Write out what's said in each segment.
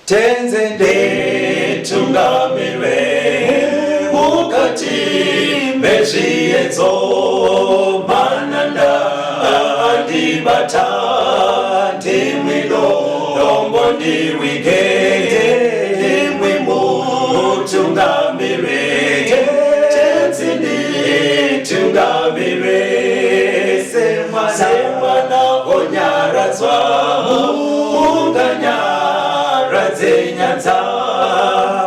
Tenzi nditungamire mukati mezviedzo, mananda andibata, ndimwi dombo ndirwige, ndimwi mutungamire. Tenzi nditungamire semwana onyaradzwa munganyaradze nyanza,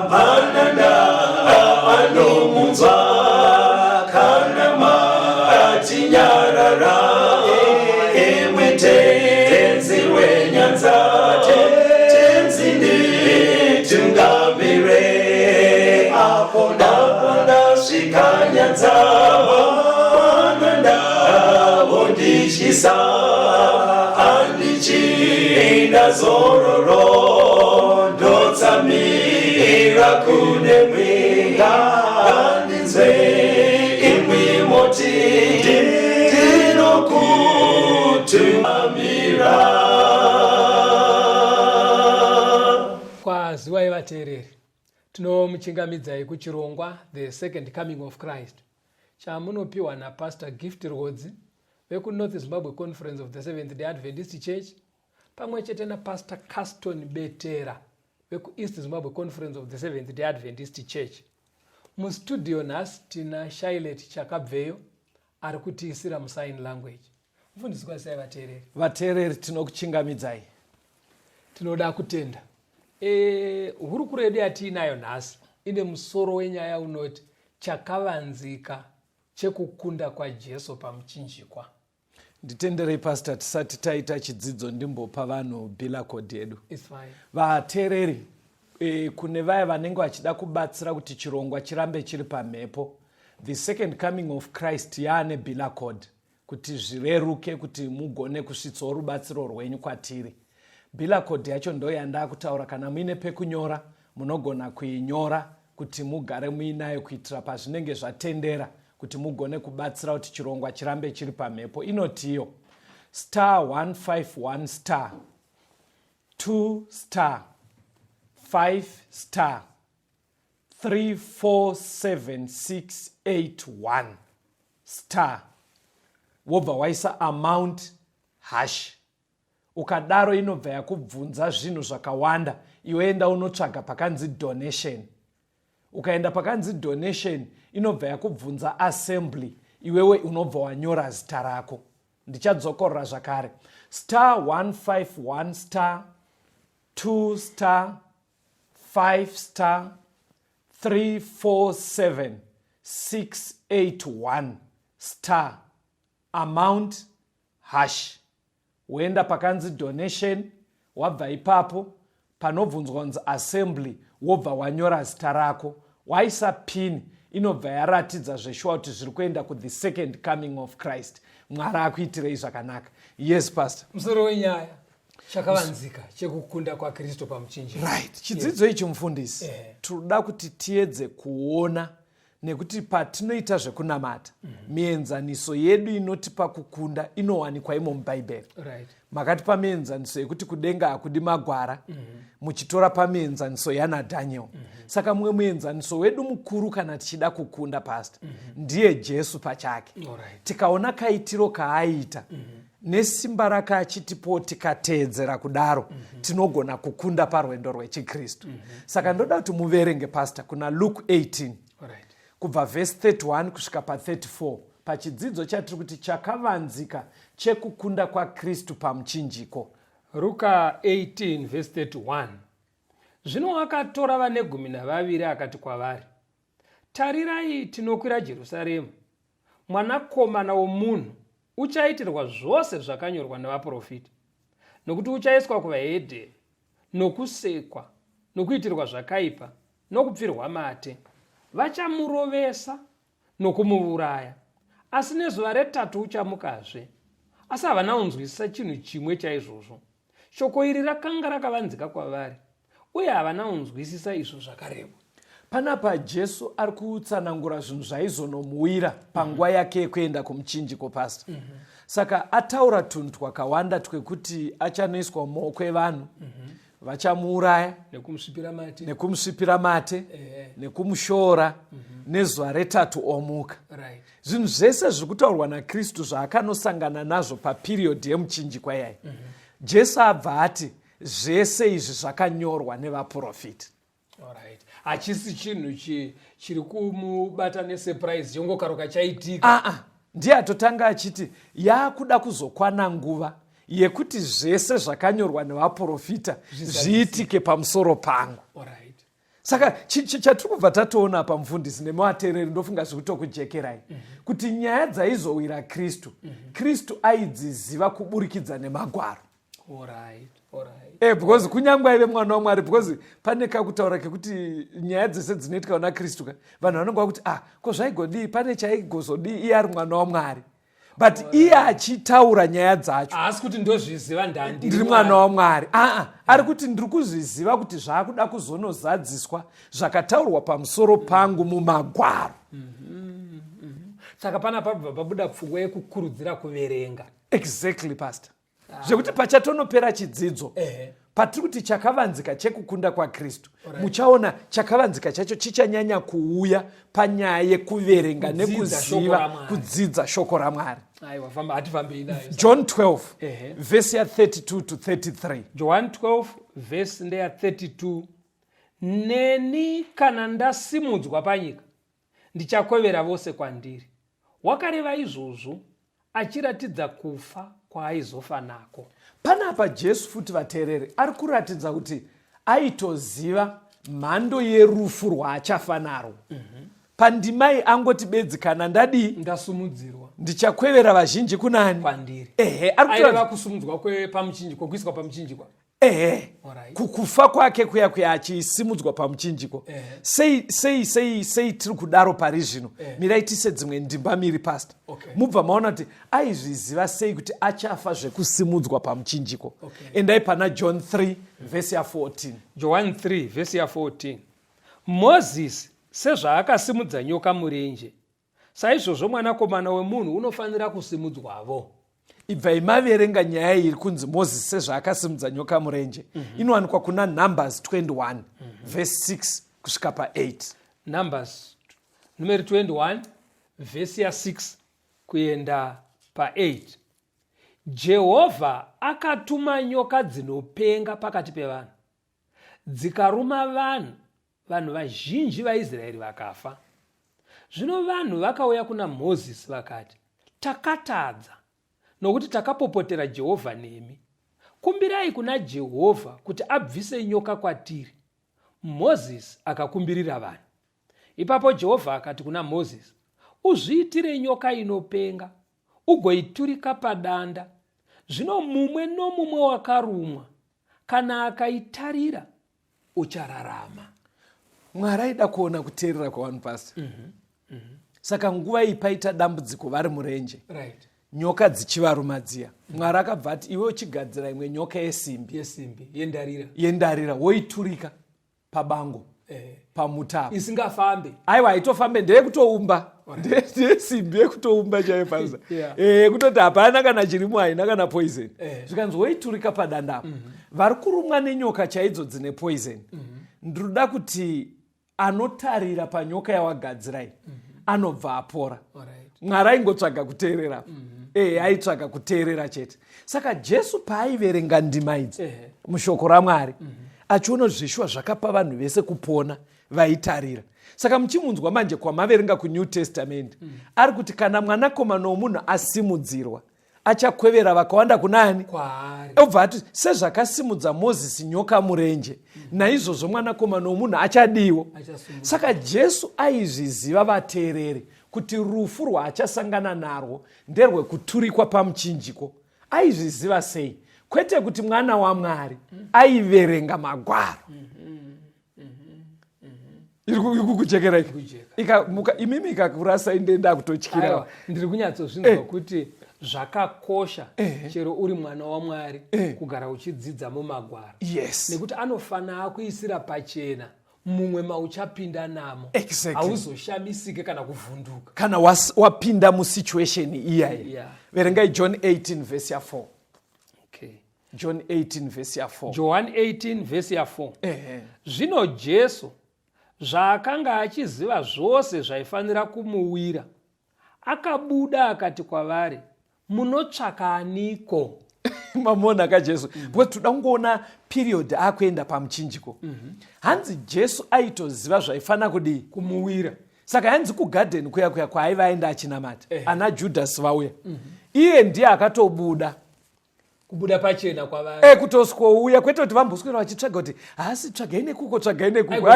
mananda anomunzwa kana matinyarara, imwi Tenzi wenyanza. Tenzi nditungamire apo ndasvika nyanza, mananda vondityisa, handichina zororo, ndotsamira kunemwi, ngandinzwe imwi moti ndinokutungamira. Kwaziwai vateereri, tinomuchingamidzai kuchirongwa The Second Coming of Christ chamunopiwa naPastor Gift Rwodzi vekuNorth Zimbabwe Conference of the Seventh Day Adventist Church pamwe chete naPastor Caston Betera vekuEast Zimbabwe Conference of the Seventh Day Adventist Church. Mustudio nhasi tina Shailet Chakabveyo ari kutiisira musign language. Mufundisi, kwazisai vateereri. Vateereri, tinokuchingamidzai. Tinoda kutenda. Hurukuro yedu yatiinayo nhasi ine musoro wenyaya unoti chakavanzika chekukunda kwaJesu pamuchinjikwa. Nditenderei pastor, tisati taita chidzidzo ndimbopa vanhu bila code yedu. It's fine. Vateereri, kune vaya vanenge vachida kubatsira kuti chirongwa chirambe chiri pamhepo, The Second Coming of Christ yaane bila code kuti zvireruke kuti mugone kusvitsawo rubatsiro rwenyu kwatiri. Bila code yacho ndo yandakutaura, kana muine pekunyora munogona kuinyora kuti mugare muinayo kuitira pazvinenge zvatendera kuti mugone kubatsira kuti chirongwa chirambe chiri pamhepo. Inotiyo star 151 star 2 star 5 star 347681 star, wobva waisa amount hash. Ukadaro inobva yakubvunza zvinhu zvakawanda. Iwe enda unotsvaga pakanzi donation. Ukaenda pakanzi donation inobva yakubvunza assembly, iwewe unobva wanyora zita rako. Ndichadzokorora zvakare: star 151 star 2 star 5 star 347 681 star amount hash, woenda pakanzi donation. Wabva ipapo panobvunzwa kunzi assembly, wobva wanyora zita rako, waisa pin, inobva yaratidza zveshuwa kuti zviri kuenda kuThe Second Coming of Christ. Mwari akuitirei zvakanaka. Yes pastor. Musoro wenyaya, chakavanzika chekukunda kwaKristu pamuchinjikwa. Right, chidzidzo ichi mufundisi, tinoda kuti tiedze kuona nekuti patinoita zvekunamata, mienzaniso yedu inotipa kukunda inowanikwa imo muBhaibheri. Makatipa mienzaniso yekuti kudenga hakudi magwara, muchitora pamienzaniso yanaDaniel. Saka mumwe muenzaniso wedu mukuru kana tichida kukunda, pastor, ndiye Jesu pachake. Tikaona kaitiro kaaita nesimba rake achitipowo, tikateedzera kudaro, tinogona kukunda parwendo rwechikristu. Saka ndoda kuti muverenge pastor kuna Luke 18 kubva vhesi 31 kusvika pa34, pachidzidzo chatiri kuti chakavanzika chekukunda kwaKristu pamuchinjiko. Ruka 18 vhesi 31. Zvino akatora vane 12 akati kwavari, "Tarirai, tinokwira Jerusarema. Mwanakomana womunhu uchaitirwa zvose zvakanyorwa navaprofita, nokuti uchaiswa kuvahedheni, nokusekwa, nokuitirwa zvakaipa, nokupfirwa mate. Vachamurovesa nokumuuraya, asi nezuva retatu uchamukazve." Asi havana kunzwisisa chinhu chimwe chaizvozvo. Shoko iri rakanga rakavanzika kwavari, uye havana kunzwisisa izvo zvakarehwa. Panapa Jesu ari kutsanangura zvinhu zvaizonomuwira panguva yake yekuenda kumuchinjiko, pastor. Saka ataura tunhu twakawanda twekuti achanoiswa mumaoko evanhu. Vachamuuraya nekumusvipira mate, nekumusvipira mate, nekumushora, nezuva retatu omuka. Zvinhu zvese zviri kutaurwa naKristu zvaakanosangana nazvo papiriodhi yemuchinjikwa iyai, Jesu abva ati zvese izvi zvakanyorwa nevaprofita. Alright. Hachisi chinhu chiri kumubata nesurprise chongokaruka chaitika. Aa, ndiye atotanga achiti yaakuda kuzokwana nguva yekuti zvese zvakanyorwa nevaprofita zviitike pamusoro pangu. Saka chatiri kubva tatoona apa, mufundisi nemuvateereri, ndofunga zviri kutokujekerai kuti nyaya dzaizowira Kristu, Kristu aidziziva kuburikidza nemagwaro. Because kunyange aive mwana waMwari, because pane kakutaura kekuti nyaya dzese dzinoitika kuna Kristu ka, vanhu vanonge vakuti, "Ah, ko zvaigodii? Pane chaigozodii iye ari mwana waMwari?" But iye achitaura nyaya dzacho, haasi kuti ndozviziva, ndandi ndiri mwana waMwari. Aa, ari kuti ndiri kuzviziva kuti zvaakuda kuzonozadziswa zvakataurwa pamusoro pangu mumagwaro. Saka pana pabva pabuda pfungwa yekukurudzira kuverenga. Exactly, pastor, zvekuti pachatonopera chidzidzo patiri kuti chakavanzika chekukunda kwaKristu, muchaona chakavanzika chacho chichanyanya kuuya panyaya yekuverenga Kudzidza shoko nekuziva, raMwari. Kudzidza shoko raMwari. Aiwa, famba, hatifambei nayo. John 12, vhesi ya32 to 33. John 12 vhesi ndeya 32. "Neni kana ndasimudzwa panyika, ndichakwevera vose kwandiri." Wakareva izvozvo achiratidza kufa kwaaizofa nako. Panapa Jesu futi, vateereri, ari kuratidza kuti aitoziva mhando yerufu rwaachafa narwo. Pandimai angoti bedzi, "Kana ndadii?" Ndasumudzirwa. "Ndichakwevera vazhinji kunani?" Kwandiri. Ehe, ari Aireva kutoratidza kusumudzwa pamuchinjikwa, kuiswa pamuchinjikwa. Ehe. Alright. Kufa kwake kuya kuya achisimudzwa pamuchinjiko. Sei, sei, sei, sei tiri kudaro pari zvino? Mirai tise dzimwe ndimba miri, pastor. Mubva maona kuti aizviziva sei kuti achafa zvekusimudzwa pamuchinjiko. Endai pana John 3 vhesi ya14. John 3 vhesi ya14. "Mozisi sezvaakasimudza nyoka murenje, saizvozvo mwanakomana wemunhu unofanira kusimudzwavo." Ibvai maverenga nyaya iri kunzi Mozisi sezvaakasimudza nyoka murenje. Inowanikwa kuna Numbers 21 vhesi 6 kusvika pa8. Numbers, numeri 21, vhesi ya6 kuenda pa8. "Jehovha akatuma nyoka dzinopenga pakati pevanhu, dzikaruma vanhu, vanhu vazhinji vaIsraeri vakafa. Zvino vanhu vakauya kuna Mozisi vakati, 'Takatadza, nokuti takapopotera Jehovha nemi. Kumbirai kuna Jehovha kuti abvise nyoka kwatiri.' Mozisi akakumbirira vanhu. Ipapo Jehovha akati kuna Mozisi, 'Uzviitire nyoka inopenga, ugoiturika padanda. Zvino mumwe nomumwe wakarumwa, kana akaitarira, uchararama.'" Mwari aida kuona kuteerera kwavanhu, pastor. Saka nguva iyi paita dambudziko vari murenje, nyoka dzichivaruma dziya, Mwari akabva ati, "Iwe uchigadzira imwe nyoka yesimbi." Yesimbi, yendarira. Yendarira, woiturika pabango, pamutapo. Isingafambe. Aiwa, haitofambe, ndeyekutoumba. Ndeyesimbi yekutoumba chaiyo, pastor. Kutoti hapana kana chirimo, haina kana poison. Zvikanzi woiturika padandapo. Vari kurumwa nenyoka chaidzo dzine poison, ndinoda kuti anotarira panyoka yawagadzirai anobva apora. Mwari aingotsvaga kuteerera. Aitsvaga kuteerera chete. Saka Jesu paaiverenga ndima idzi mushoko raMwari, achiona kuti zveshuwa zvakapa vanhu vese kupona vaitarira. Saka muchimunzwa manje kwamaverenga kuNew Testament, ari kuti kana mwanakomana womunhu asimudzirwa, achakwevera vakawanda kunani? Kwaari. Obva ati sezvakasimudza Mozisi nyoka murenje, naizvozvo mwanakomana womunhu achadiwo. Achasimudzwa. Saka Jesu aizviziva, vateereri, kuti rufu rwaachasangana narwo nderwekuturikwa pamuchinjiko. Aizviziva sei? Kwete kuti mwana waMwari, aiverenga magwaro. Iri kukujekerai? Kujeka. Ikamuka imimi ikakurasai, ndenda kutotyira. Aiwa, ndiri kunyatsozvinzwa kuti zvakakosha, chero uri mwana waMwari, kugara uchidzidza mumagwaro, nekuti anofanira kuisira pachena mumwe mauchapinda namo. Hauzoshamisike kana kuvhunduka kana wapinda musituation iyayi. Verengai John 18 vhesi ya4. Okay. John 18 vhesi ya4. John 18 vhesi ya4. Zvino Jesu zvaakanga achiziva zvose zvaifanira kumuwira, akabuda akati kwavari, Munotsvaka aniko? Mamuona ka Jesu? Because toda kungoona period akuenda pamuchinjiko. Hanzi Jesu aitoziva zvaifanira kudii? Kumuwira. Saka hanzi kugadheni kuya kuya kwaaiva aenda achinamata, ana Judhasi vauya. Iye ndiye akatobuda. Kubuda pachena kwavari. Kutoswouya, kwete kuti vamboswera vachitsvaga kuti haasi tsvagai nekuko, tsvagai nekuko.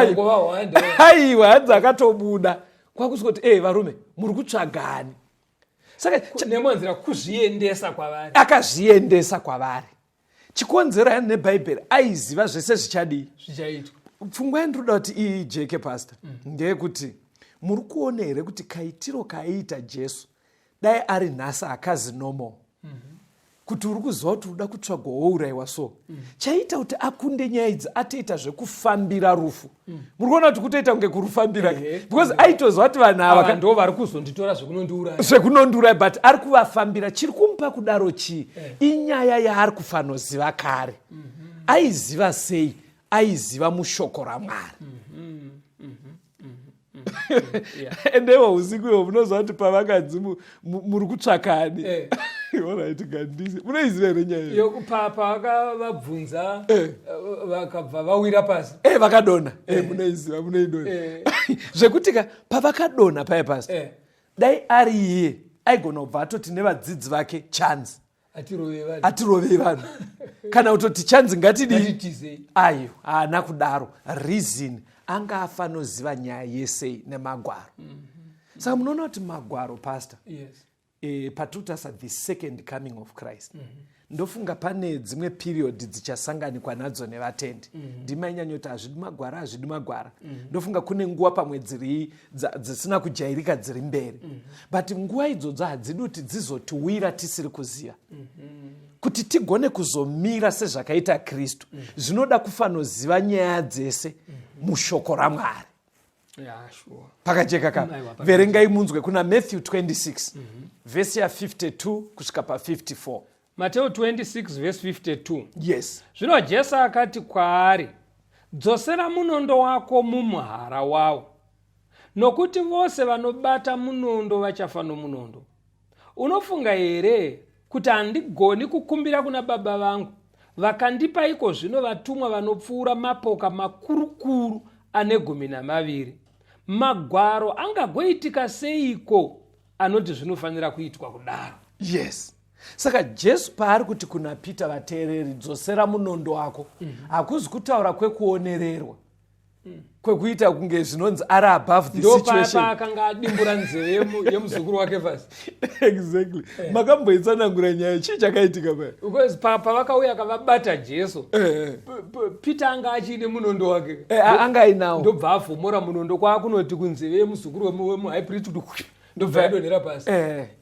Aiwa, hanzi akatobuda. Kwakuswa kuti varume, muri kutsvagani? Saka nemwe nzira kuzviendesa kwavari. Akazviendesa kwavari. Chikonzero yani neBhaibheri aiziva zvese zvichadii? Zvichaitwa. Pfungwa yandinoda kuti ijeke, pastor, ndeyekuti muri kuona here kuti kaitiro kaaiita Jesu dai ari nhasi akazi normal. Kuti uri kuziva kuti uda kutsvagwa wourayiwa, so chaita kuti akunde nyaya idzi atoita zvekufambira rufu. Muri kuona kuti kutoita kunge kurufambira, because aitoziva kuti vanhu ava ndo vari kuzonditora zvekunondiuraya, zvekunondiuraya, but ari kuvafambira. Chiri kumupa kudaro chii? Inyaya yaari kufanoziva kare. Aiziva sei? Aiziva mushoko raMwari. Endewa usiku iwo munoziva kuti pavakanzi muri kutsvakani? Alright, ngandisi munoiziva here nyaya iyo? Pavakavabvunza vakabva vawira pasi. Vakadonha. Munoiziva, munoidonha zvekuti ka pavakadonha paya pasi, dai ari iye aigona kubva atoti nevadzidzi vake, chanzi atirovei vanhu, kana kutoti chanzi ngatidii. Ayo haana kudaro. Reason, anga afanoziva nyaya yese nemagwaro. Saka munoona kuti magwaro, pastor, patiri kutarisa the second coming of Christ, ndofunga pane dzimwe period dzichasanganikwa nadzo nevatendi. Ndimainyanyoti hazvidi magwara, hazvidi magwara. Ndofunga kune nguva pamwe dziri dzisina kujairika dziri mberi, but nguva idzodzo hadzidi kuti dzizotiwira tisiri kuziva. Kuti tigone kuzomira sezvakaita Kristu, zvinoda kufanoziva nyaya dzese mushoko raMwari. Yeah, sure. Pakajeka ka? Aiwa, pakajeka. Verengai munzwe kuna Matthew 26 vhesi ya52 kusvika pa54. Mateo 26 verse 52. Yes. Zvino Jesu akati kwaari, "Dzosera munondo wako mumuhara wawo, nokuti vose vanobata munondo vachafa nomunondo. Unofunga here kuti handigoni kukumbira kuna Baba vangu, vakandipa iko zvino vatumwa vanopfuura mapoka makurukuru ane 12? Magwaro angagoitika seiko anoti zvinofanira kuitwa kudaro?" Yes, saka Jesu paari kuti kuna Peter, vateereri, dzosera munondo wako, hakuzi kutaura kwekuonererwa, kwekuita kunge zvinonzi ari above the situation. Akanga adimbura nzeve yemuzukuru wake fasi. Exactly. Makamboitsanangura nyaya, chii chakaitika paya? Because pavakauya akavabata Jesu, Peter anga achiine munondo wake. Anga ainawo. Ndobva avhomora munondo kwaakunoti kunzeve yemuzukuru wemuhigh priest kuti, ndobva yadonhera pasi.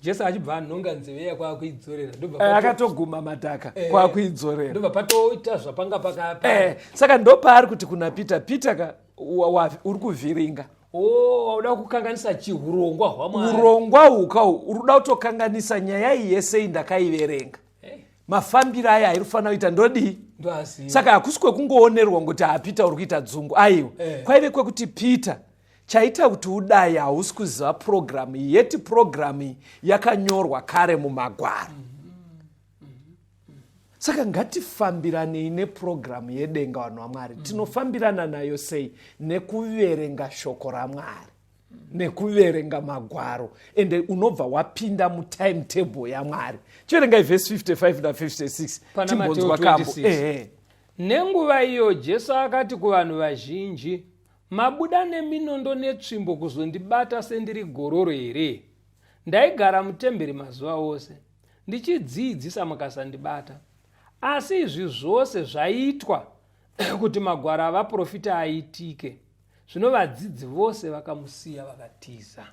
Jesu achibva anhonga nzeve iya kwaakuidzorera. Ndobva Akatoguma madhaka kwaakuidzorera. Ndobva patoita zvapanga pakapa. Saka ndopaari kuti kuna Peter, Peter ka, uri kuvhiringa. O, wauda kukanganisa chihurongwa hwaMwari. Urongwa huka uri kuda kutokanganisa nyaya iyi yese iyi ndakaiverenga. Mafambiro aya airi kufanira kuita ndodii? Ndoaziva. Saka hakusi kwekungoonerwa ngokuti ha, Peter uri kuita dzungu, aiwa. Kwaive kwekuti, Peter, chaita kuti udai hausi kuziva purogiramu iyi, yeti purogiramu iyi yakanyorwa kare mumagwaro. Saka ngatifambiranei nepurogiramu yedenga, vanhu vaMwari. Tinofambirana nayo sei? Nekuverenga shoko raMwari, nekuverenga magwaro, ende unobva wapinda mutimetable yaMwari. Chiverengai vhesi 55 na56. Pana timbonzwa Mateo kambo. 26. Ehe. Nenguva iyo Jesu akati kuvanhu vazhinji, "Mabuda neminondo netsvimbo kuzondibata sendiri gororo here? Ndaigara mutemberi mazuva ose ndichidzidzisa, mukasandibata. Asi izvi zvose zvaitwa kuti magwaro avaprofita aitike." Zvino vadzidzi vose vakamusiya vakatiza.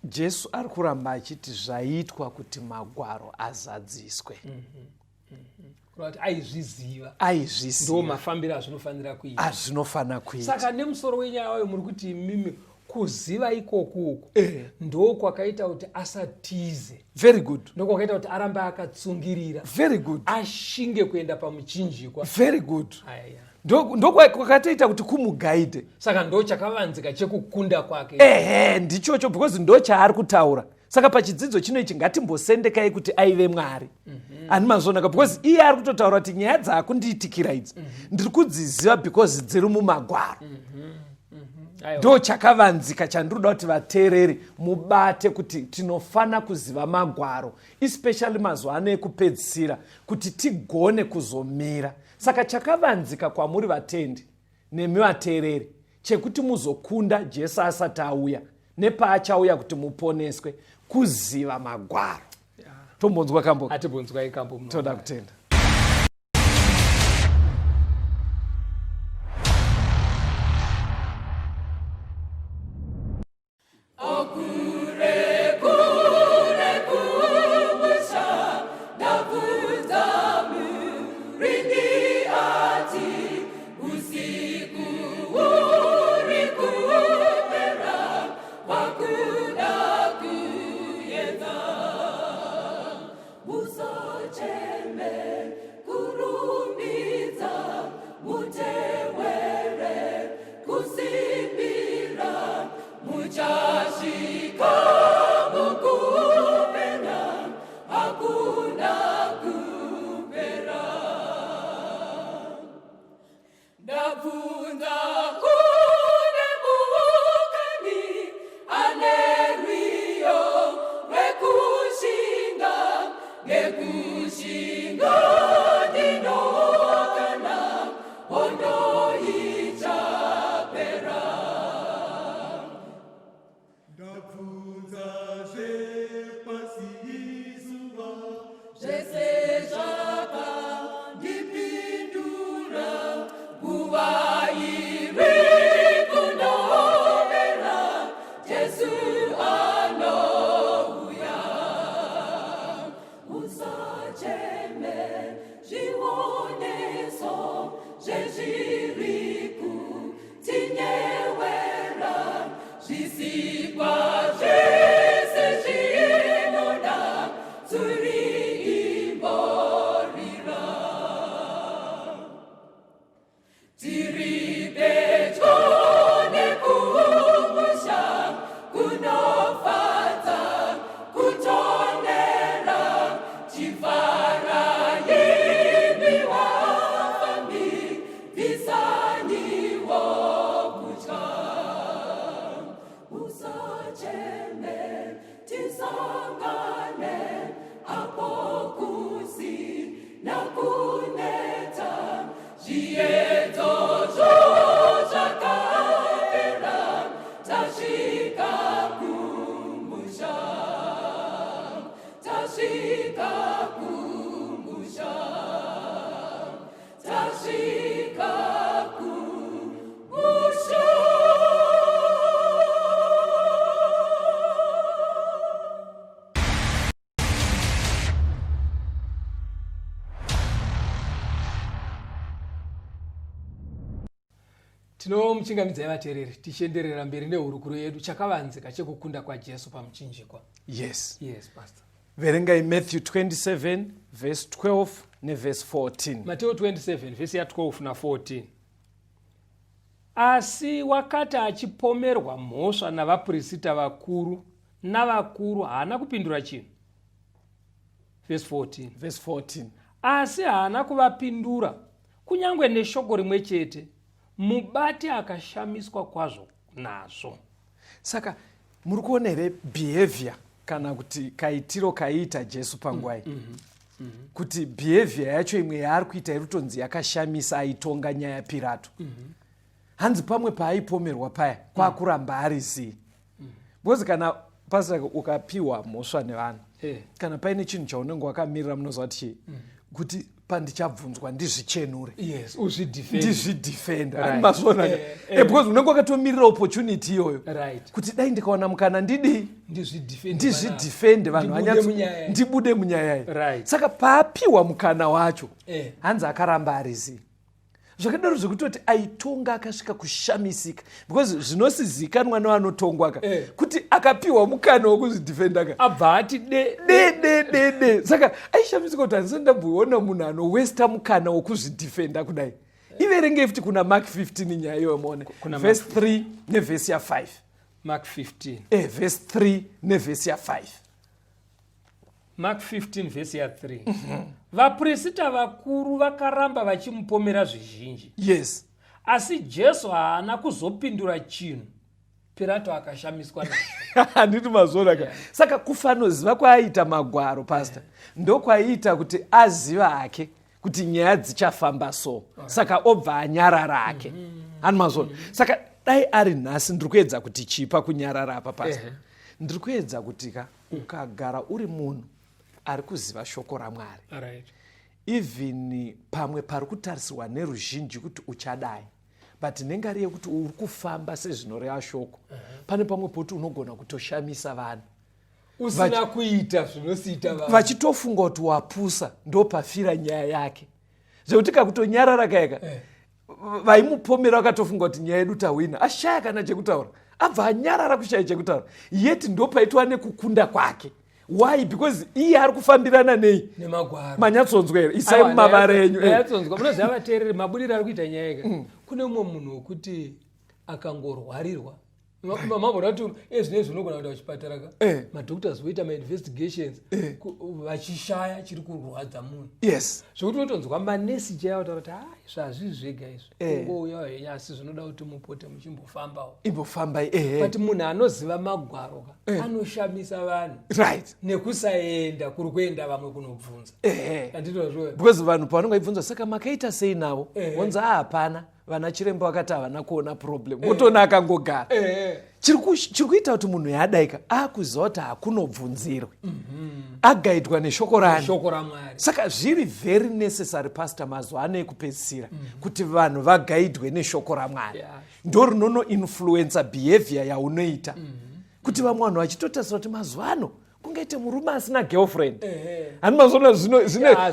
Jesu ari kuramba achiti zvaitwa kuti magwaro azadziswe. Kureva kuti aizviziva ndo Aizviziva mafambiro azvinofanira kuita. Azvinofanira kuita. Saka nemusoro wenyaya wayo muri kuti imimi Kuziva ikoku uku Eh. ndo kwakaita kuti asatize. Very good. Ndo kwakaita kuti arambe akatsungirira. Very good. Ashinge kuenda pamuchinjikwa. Very good. Aya. Ndo kwakatoita kuti kumugaidhe. Saka ndo chakavanzika chekukunda kwake. Ehe, ndichocho, because ndo chaari kutaura. Saka pachidzidzo chino ichi ngatimbosendekai kuti aive Mwari. Ani mazvonaka, because iye ari kutotaura kuti nyaya dzaakundiitikira idzi ndiri kudziziva because dziri mumagwaro. Ndo chakavanzika chandiri kuda kuti vateereri mubate, kuti tinofana kuziva magwaro, especially mazuva ano ekupedzisira, kuti tigone kuzomira. Saka chakavanzika kwamuri vatendi nemi vateereri chekuti muzokunda Jesu asati auya nepaachauya kuti muponeswe, kuziva magwaro. Tombonzwa kambo. Atibonzwai kambo. Toda kutenda. Ndabvunza kune mukani ane rwiyo rwekushinga, ngekushinga ndinokana hondo ichapera. Ndabvunza zvepasi izuva, zvese zvakandipindura, nguva iri kundopera, Jesu anouya. Usacheme zvioneso zvezviri kutinyewera, zvisikwa zvese zvinoda tsuri imborira. Tiri pedyo nekumusha kunofadza kutonera, chifara imi wafambi, bvisaniwo kutya. Usacheme, tisangane apo kusina kuneta, zviedzo zvakapera, tasvika kumusha, tasvika kumusha, tasvika kumusha. Tinomuchingamidzai vateereri, tichienderera mberi nehurukuro yedu, chakavanzika chekukunda kwaJesu pamuchinjikwa. Yes. Yes, pastor. Verengai Matthew 27 verse 12 neverse 14. Mateo 27 vhesi ya12 na14. Asi wakati achipomerwa mhosva navapurisita vakuru navakuru, haana kupindura chinhu. Vhesi 14. Verse 14. Asi haana kuvapindura kunyange neshoko rimwe chete, mubati akashamiswa kwazvo nazvo. Saka muri kuona here behavior kana kuti kaitiro kaiita Jesu panguva iyi, kuti behavior yacho imwe yaari kuita iri kutonzi yakashamisa? Aitonga nyaya Pirato, hanzi pamwe paaipomerwa paya kwakuramba ari zii, because kana pasaka ukapiwa mhosva nevanhu, kana paine chinhu chaunenge wakamirira, munoziva kuti chii, kuti pandichabvunzwa ndizvichenure. Yes, uzvidefend. Ndizvidefend. Right. Mazvona? Eh. Because unenge wakatomirira opportunity iyoyo, Right. kuti dai ndikawana mukana ndidii? Ndizvidefend. Ndizvidefende, vanhu Ndibude munyaya. ndibude munyaya iyi. Right. Saka paapiwa mukana wacho, Eh. hanzi akaramba ari zii. Zvakadaro zvekutoti aitonga akasvika kushamisika, because zvinosizikanwa nevanotongwa ka kuti akapiwa mukana wekuzvidhifenda ka, abva ati de. De de de de. Saka aishamisika kuti handisati ndamboona munhu anowesta mukana wokuzvidhifenda kudai. Iverengei futi kuna Mark 15 nyaya iyoyo muone. Kuna Vhesi 3 nevhesi ya5. Mark 15. Vhesi 3 nevhesi ya5. Mark 15 vhesi ya3. Vapurisita vakuru vakaramba vachimupomera zvizhinji. Asi Jesu haana kuzopindura chinhu. Pirato akashamiswa nazvo. Handiti mazviona ka? Saka kufanoziva kwaaiita magwaro, pastor, ndokwaiita kuti aziva hake kuti nyaya dzichafamba so, saka obva anyarara hake. Hani mazviona? Saka dai ari nhasi, ndiri kuedza kuti chipa kunyarara apa, pastor? Ndiri kuedza kuti ka, ukagara uri munhu ari kuziva shoko raMwari, even pamwe pari kutarisirwa neruzhinji kuti uchadai, but nengari yekuti uri kufamba sezvinoreva shoko, pane pamwe poti unogona kutoshamisa vanhu. Usina kuita zvinosiita vanhu. Vachitofunga kuti wapusa, ndopafira nyaya yake, zvekuti kakutonyarara kaeka, vaimupomera vakatofunga kuti nyaya yedu tahwina, ashaya kana chekutaura, abva anyarara kushaya chekutaura, yet ndopaitwa nekukunda kwake. Why? Because iye ari kufambirana nei? Nemagwaro. Manyatsonzwa here? Isai mumavara enyu. Ndayatsonzwa. Munoziva, vateereri, mabudiro ari kuita nyaya ika, kune mumwe munhu wekuti akangorwarirwa, mambona kuti ezvinezvi unogona kuenda kuchipatara ka, madoctors voita mainvestigations, vachishaya chiri kurwadza munhu, zvekuti unotonzwa manesi chaivo taura kuti, "Hai, zvazviri zvega izvi, kungouyawo henyu, asi zvinoda kuti mupote muchimbofambawo." Imbofambai, But munhu anoziva magwaro ka anoshamisa vanhu nekusaenda kuri kuenda vamwe kunobvunza. Handitozvo? Because vanhu pavanenge vaibvunza, "Saka makaita sei navo?" Vonzi, "Ah, hapana, vana chiremba vakati havana kuona problem." Votoona akangogara. Chiri kuita kuti munhu yaadaika akuziva kuti hakunobvunzirwe, agaidwa neshoko rani? Shoko raMwari. Saka zviri very necessary, pastor, mazuva ano ekupedzisira kuti vanhu vagaidwe neshoko raMwari. Ndo rinonoinfluensa behavior yaunoita, kuti vamwe vanhu vachitotarisira kuti mazuva ano kungaite murume asina girlfriend. Hani mazona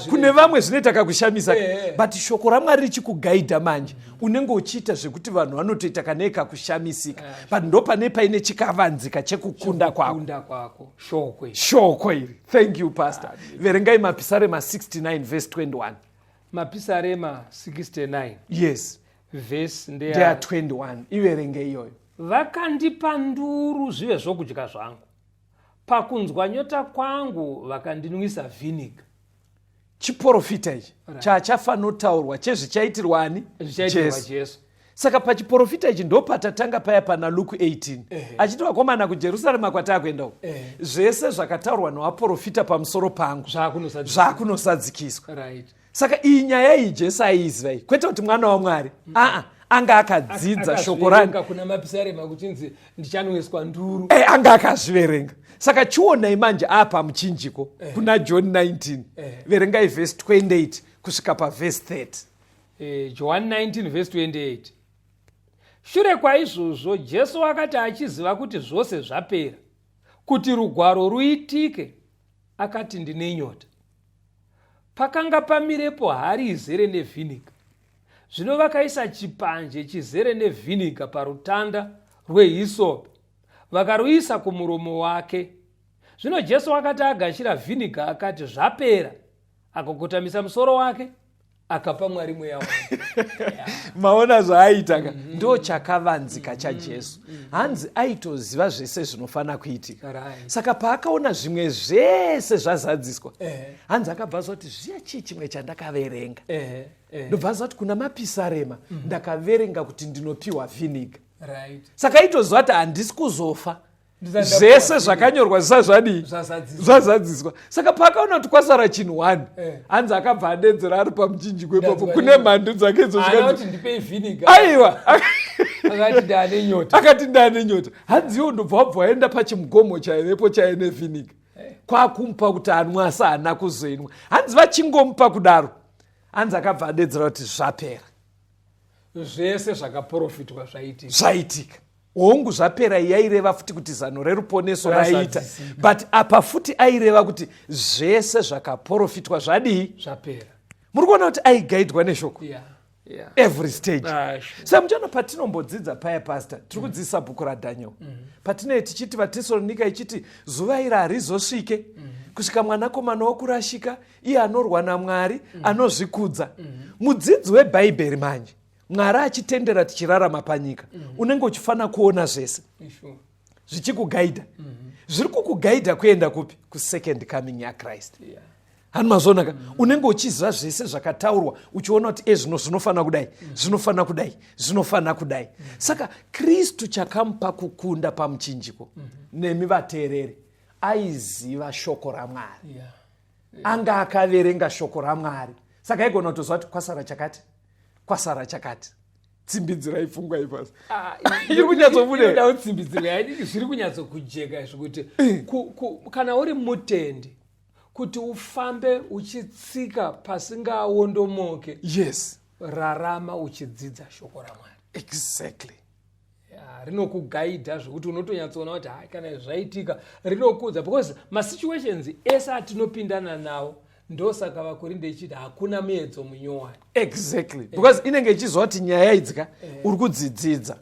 kune vamwe zvinoita kakushamisa, but shoko raMwari richikugaidha manje, unenge uchiita zvekuti vanhu vanotoita kanei kakushamisika, but ndo pane paine chikavanzika chekukunda kwako. Kunda kwako shoko iri. Shoko iri. Thank you, pastor. Verengai Mapisarema 69 verse 21. Mapisarema 69. Vhesi ndeya ndeya 21, iverenge iyoyo. Vakandipa nduru zvive zvokudya zvangu, pakunzwa nyota kwangu vakandinwisa vhiniga. Chiprofita ichi chachafanotaurwa chezvichaitirwa ani? Zvichaitirwa Jesu. Jesu. Saka pachiprofita ichi ndopatatanga paya pana Luke 18, achiti, "Vakomana, kuJerusarema kwataakuenda uku, zvese zvakataurwa nevaprofita pamusoro pangu zvakunosadzisa. Zvakunosadzikiswa." Saka iyi nyaya iyi Jesu aiiziva iyi, kwete kuti mwana waMwari, aa, anga akadzidza shoko rani? Akazviverenga kuna Mapisarema kuchinzi ndichanwiswa nduru. Anga akazviverenga. Saka chionai manje apa muchinjiko kuna John 19. Verengai vhesi 28 kusvika pavhesi 30. John 19 vhesi 28. Shure kwaizvozvo Jesu akati achiziva kuti zvose zvapera, kuti rugwaro ruitike, akati, "Ndine nyota." Pakanga pamirepo hari izere nevhiniga. Zvino vakaisa chipanje chizere nevhiniga parutanda rwehisopi, vakaruisa kumuromo wake. Zvino Jesu akati agashira vhiniga, akati, "Zvapera." Akakotamisa musoro wake, akapa Mwari mweya wake. Maona zvaaita ka? Ndo chakavanzika chaJesu. Hanzi aitoziva zvese zvinofanira kuitika. Saka paakaona zvimwe zvese zvazadziswa, hanzi akabva aziva kuti zviya chii chimwe chandakaverenga. Ehe, ehe. Ndobva aziva kuti kuna Mapisarema ndakaverenga kuti ndinopiwa vhiniga. Saka aitoziva kuti handisi kuzofa Ndisati zvese ndapiwa. Zvakanyorwa zvisati zvadii? Zvazadziswa. Zvazadziswa. Saka paakaona kuti kwasara chinhu 1, hanzi akabva adedzera ari pamuchinjiko ipapo Ndadzwa kune nini. mhandu dzake idzo Haana zvikanzi, kuti, "Ndipei vhiniga." Aiwa. Akati, "Ndane nyota." Akati, "Ndane nyota." Hanzi iwo ndobva wabva waenda pachimugomo chaivepo chaive nevhiniga, kwakumupa kuti anwe, asi haana kuzoinwa. Hanzi vachingomupa kudaro, hanzi akabva adedzera kuti, "Zvapera." Zvese zvakaprofitwa zvaitika. Zvaitika. Hongu, zvapera yaireva futi kuti zano reruponeso raita, Razadzisika. but apa futi aireva kuti zvese zvakaprofitwa zvadii? Zvapera. Muri kuona kuti aigaidwa neshoko. Yeah. Every stage. Ah, sure. Saka muchaona patinombodzidza paya, pastor, tiri kudzidzisa bhuku raDaniel, patinee tichiti vaTesalonika ichiti zuva iri harizosvike kusvika mwanakomana wokurashika, iye anorwa naMwari, anozvikudza. Mudzidzi webhaibheri manje, Mwari achitendera tichirarama panyika, unenge uchifanira kuona zvese zvichikugaidha. Zviri kukugaidha kuenda kupi? Kusecond coming yaChrist. Hani mazvona ka? Unenge uchiziva zvese zvakataurwa, uchiona kuti ezvino zvinofanira kudai, zvinofanira kudai, zvinofanira kudai. Saka Kristu chakamupa kukunda pamuchinjiko, nemi vateereri, aiziva shoko raMwari. Anga akaverenga shoko raMwari, saka aigona kutoziva kuti kwasara chakati, kwasara chakati. Tsimbidzirai pfungwa ipasi. Ah, Iri kunyatsobuda. Inoda kutsimbidzirwa. Zviri kunyatsokujeka izvi kuti kana uri mutendi, kuti ufambe uchitsika pasingaondomoke, rarama uchidzidza shoko raMwari. Ya, rinokugaidha zvekuti unotonyatsoona kuti hai, kana izvi zvaitika, rinokuudza, because masituations ese atinopindana nawo, ndosaka vaKorinde ichiti hakuna muedzo munyowani. Exactly, because inenge ichiziva kuti nyaya idzi ka uri kudzidzidza.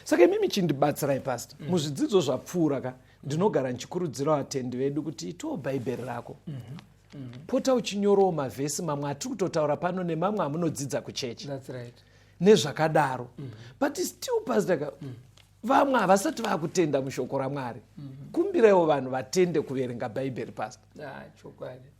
Saka imimi chindibatsirai, pastor, muzvidzidzo zvapfuura ka, ndinogara ndichikurudzira vatendi vedu kuti itiwo bhaibheri rako, pota uchinyorawo mavhesi mamwe atiri kutotaura pano nemamwe amunodzidza kuchechi That's right. nezvakadaro. But still, pastor ka, vamwe havasati vaakutenda mushoko raMwari. Kumbiraiwo vanhu vatende kuverenga bhaibheri, pastor. Ah, chokwadi,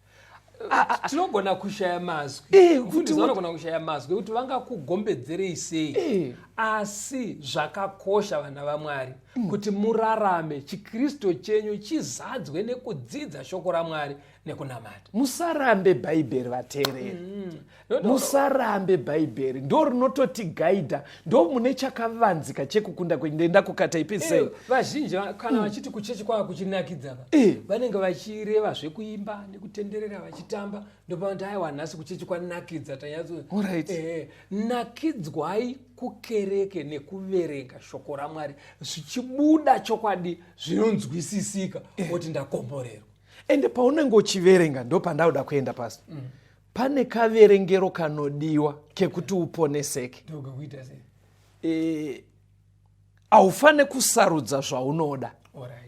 tinogona kushaya mazwi. Mufundisi, vanogona kushaya mazwi ekuti vangakugombedzerei sei, asi zvakakosha, vana vaMwari, kuti murarame chikristu chenyu chizadzwe nekudzidza shoko raMwari nekunamata. Musarambe bhaibheri, vateereri. Musarambe bhaibheri, ndo rinototigaidha, ndo mune chakavanzika chekukunda kwenyu. Ndenda kukata ipesei. Vazhinji kana vachiti kuchechi kwava kuchinakidza ka, vanenge vachireva zvekuimba nekutenderera vachitamba, ndopavanti, "Aiwa, nhasi kuchechi kwanakidza, tanyatso." Nakidzwai kukereke nekuverenga shoko raMwari, zvichibuda chokwadi zvinonzwisisika, oti ndakomborerwa. Ende paunenge uchiverenga, ndo pandauda kuenda pasi, pane kaverengero kanodiwa kekuti uponeseke. Ndokekuita sei? Haufane kusarudza zvaunoda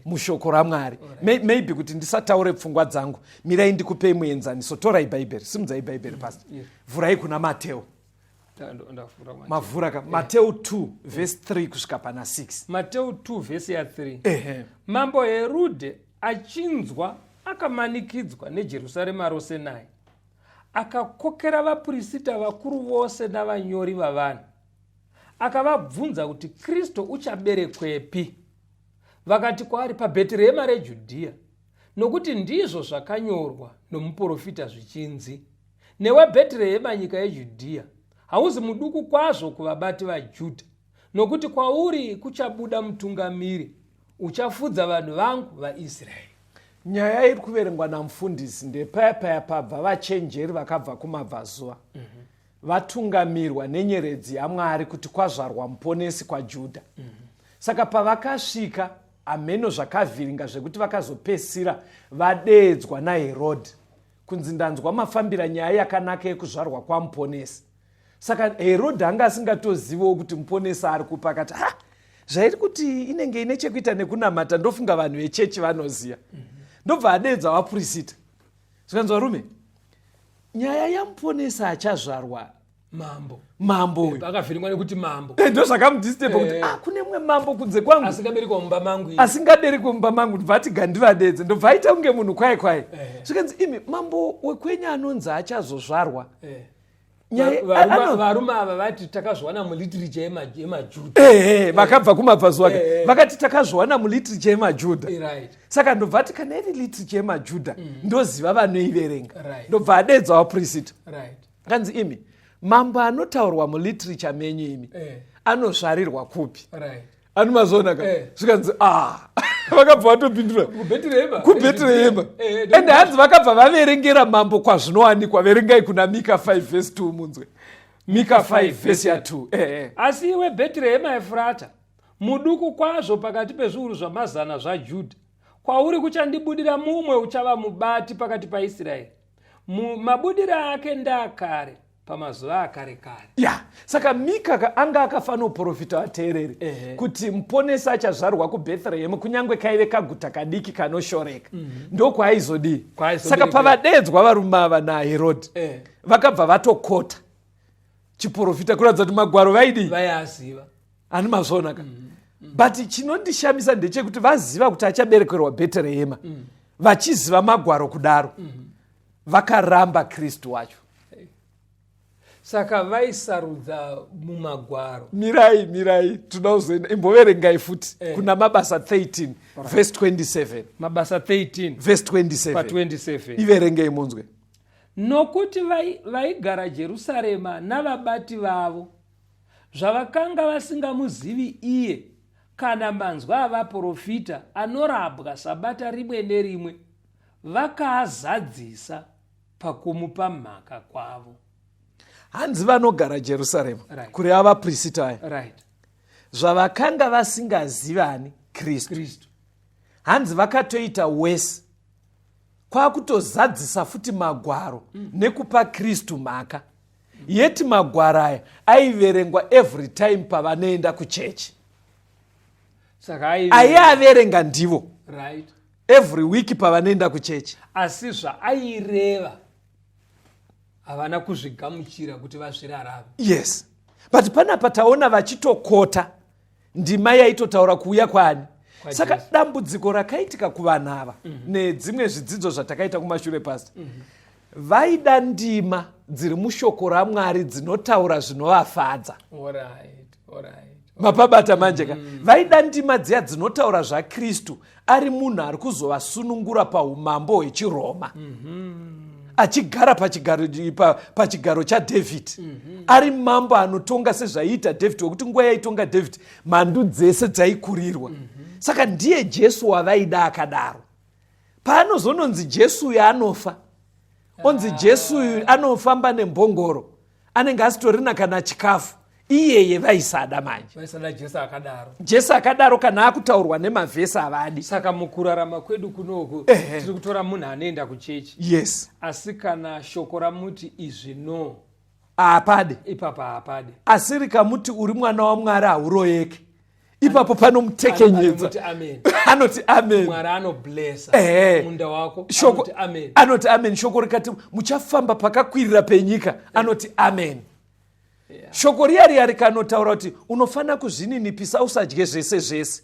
mushoko raMwari. Maybe kuti ndisataure pfungwa dzangu, mirai ndikupei muenzaniso. Torai bhaibheri, simudzai bhaibheri, pastor. Vhurai kuna Mateo. Ndavhura Mateo. Mavhura ka? Mateo 2 vhesi 3 kusvika pana 6. Mateo 2 vhesi ya3. Ehe. Mambo Herudhe achinzwa, akamanikidzwa, neJerusarema rose naye. Akakokera vapurisita vakuru vose navanyori vavanhu, akavabvunza kuti Kristu uchaberekwepi. Vakati kwaari, "PaBheterehema reJudhiya, nokuti ndizvo zvakanyorwa nomuprofita zvichinzi, 'Newe Bheterehema, nyika yeJudhiya, hauzi muduku kwazvo kuvabati vaJudha, nokuti kwauri kuchabuda mutungamiri uchafudza vanhu vangu vaIsraeri.'" Nyaya iri kuverengwa namufundisi ndepaya paya pabva vachenjeri vakabva kumabvazuva, vatungamirwa nenyeredzi yaMwari kuti kwazvarwa muponesi kwaJudha. Saka pavakasvika, hameno zvakavhiringa zvekuti vakazopesira vadeedzwa naHerodhi kunzi, "Ndanzwa mafambira nyaya yakanaka yekuzvarwa kwamuponesi." Saka Herodhi anga asingatoziviwo kuti muponesi ari kupa. Akati, "Ha, zvairi kuti inenge ine chekuita nekunamata, ndofunga vanhu vechechi vanoziva." Ndobva adeedza vapurisita, zvikanzi, "Varume, nyaya yamuponesi achazvarwa, mambo, mambo uyu." Akavhiringwa nekuti mambo. Ndo zvakamudisturba kuti ah, kune mumwe mambo kunze kwangu asingaberekwa mumba mangu iyi. Asingaberekwe mumba mangu. Ndobva ati, "Gandivadedze." Ndobva aita kunge munhu kwai kwai. Zvikanzi, "Imi, mambo wekwenyu anonzi achazozvarwa." Varume ava vati, "Takazviwana muliterature yemaJudha." Ehe, vakabva kumabvazuva ka. Vakati, "Takazviwana muliterature yemaJudha." Saka ndobva ati, "Kana iri literature yemaJudha, ndoziva vanoiverenga." Ndobva adedza vapurisita. Kanzi, "Imi, mambo anotaurwa muliterature menyu imi, anozvarirwa kupi?" Anomazoona ka? Zvikanzi, "Ah." Vakabva vatopindura, "KuBheterehema." "KuBheterehema." Ende hanzi vakabva vaverengera mambo kwazvinowanikwa. Verengai kuna Mika 5 vhesi 2 munzwe. Mika 5 vhesi ya2. "Asi iwe Bheterehema Efurata, muduku kwazvo pakati pezviuru zvamazana zvaJudha, kwauri kuchandibudira mumwe uchava mubati pakati paIsraeri. Mabudiro ake ndaakare." Pamazuva akare kare. Ya, saka Mika anga akafanoprofita vateereri kuti muponesi achazvarwa kuBhethrehemu, kunyange kaive kaguta kadiki kanoshoreka. Ndokwaaizodii? Kwaaizoberekerwa. Saka pavadeedzwa varume ava naHerodhi, vakabva vatokota chiprofita kuratidza kuti magwaro vaidii? Vaiaziva. Hani mazviona ka? But chinondishamisa ndechekuti vaziva kuti achaberekerwa Bhethrehema, vachiziva magwaro kudaro, vakaramba Kristu wacho. Saka vaisarudza mumagwaro. Mirai, mirai, toda kuzoenda. Imboverengai futi kuna Mabasa 13 verse 27. Mabasa 13 verse 27. Pa 27. Iverengei munzwe. Nokuti vaigara Jerusarema navabati vavo, zvavakanga vasingamuzivi iye, kana manzwi avaprofita anorabwa sabata rimwe nerimwe, vakaazadzisa pakumupa mhaka kwavo. Hanzi vanogara Jerusarema, kureva vaprisita aya, zvavakanga vasingazivani Kristu. Kristu. Hanzi vakatoita wese kwakutozadzisa futi magwaro nekupa Kristu mhaka. Yeti magwaro aya aiverengwa every time pavanoenda kuchechi. Saka aive Aiaverenga ndivo. Every week pavanoenda kuchechi. Asi zvaaireva havana kuzvigamuchira kuti vazvirarame. Yes. But panapa taona vachitokota ndima yaitotaura kuuya kwaani. Kwa Saka Jesu. dambudziko rakaitika kuvanhu ava nedzimwe zvidzidzo zvatakaita kumashure pasi, vaida ndima dziri mushoko raMwari dzinotaura zvinovafadza. Mapabata manje ka? Vaida ndima dziya dzinotaura zvaKristu ari munhu ari kuzovasunungura paumambo hwechiRoma, achigara pachigaro chaDavid, ari mambo anotonga sezvaiita David, wekuti nguva yaitonga David mhandu dzese dzaikurirwa. Saka ndiye Jesu wavaida akadaro. Paanozononzi Jesu uyu anofa, onzi Jesu uyu anofamba nembongoro, anenge asitorina kana chikafu, iyeye vaisada manje. Vaisada Jesu akadaro. Jesu akadaro kana akutaurwa nemavhesi havadi. Saka mukurarama kwedu kunoku tiri kutora munhu anoenda kuchechi. Asi kana shoko ramuti izvi no, Haapade. Ipapa haapade. Asi rikamuti uri mwana waMwari hauroyeke, ipapo panomutekenyedza. Anoti amen. Anoti amen. Mwari anoblessa munda wako. Anoti amen. Anoti amen. Shoko rikati muchafamba pakakwirira penyika, anoti amen. Shoko riya riya rikanotaura kuti unofanira kuzvininipisa usadye zvese zvese.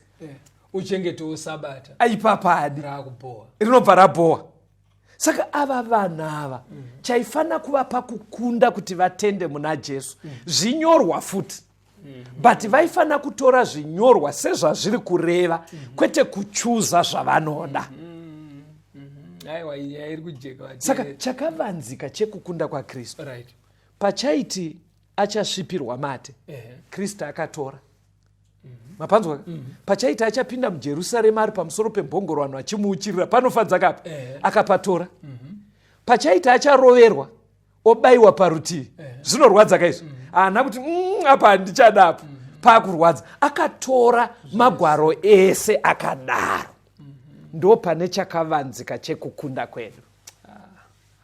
Uchengetewo sabata. Ipapa adi. Raakubhowa. Rinobva rabhowa. Saka ava vanhu ava chaifanira kuvapa kukunda kuti vatende muna Jesu. Zvinyorwa futi. But vaifanira kutora zvinyorwa sezvazviri kureva, kwete kuchuza zvavanoda. Aiwa, iyi iri kujeka vati. Saka chakavanzika chekukunda kwaKristu. Pachaiti achasvipirwa mate, Kristu akatora. Mapanzwa? Pachaiti achapinda muJerusarema ari pamusoro pembongoro, vanhu vachimuuchirira, panofadza kapa? Akapatora. Pachaiti acharoverwa, obaiwa parutivi. Zvinorwadza kaizvo? Haana kuti, apa handichada apo. Paakurwadza. Akatora magwaro ese akadaro. Ndo pane chakavanzika chekukunda kwedu.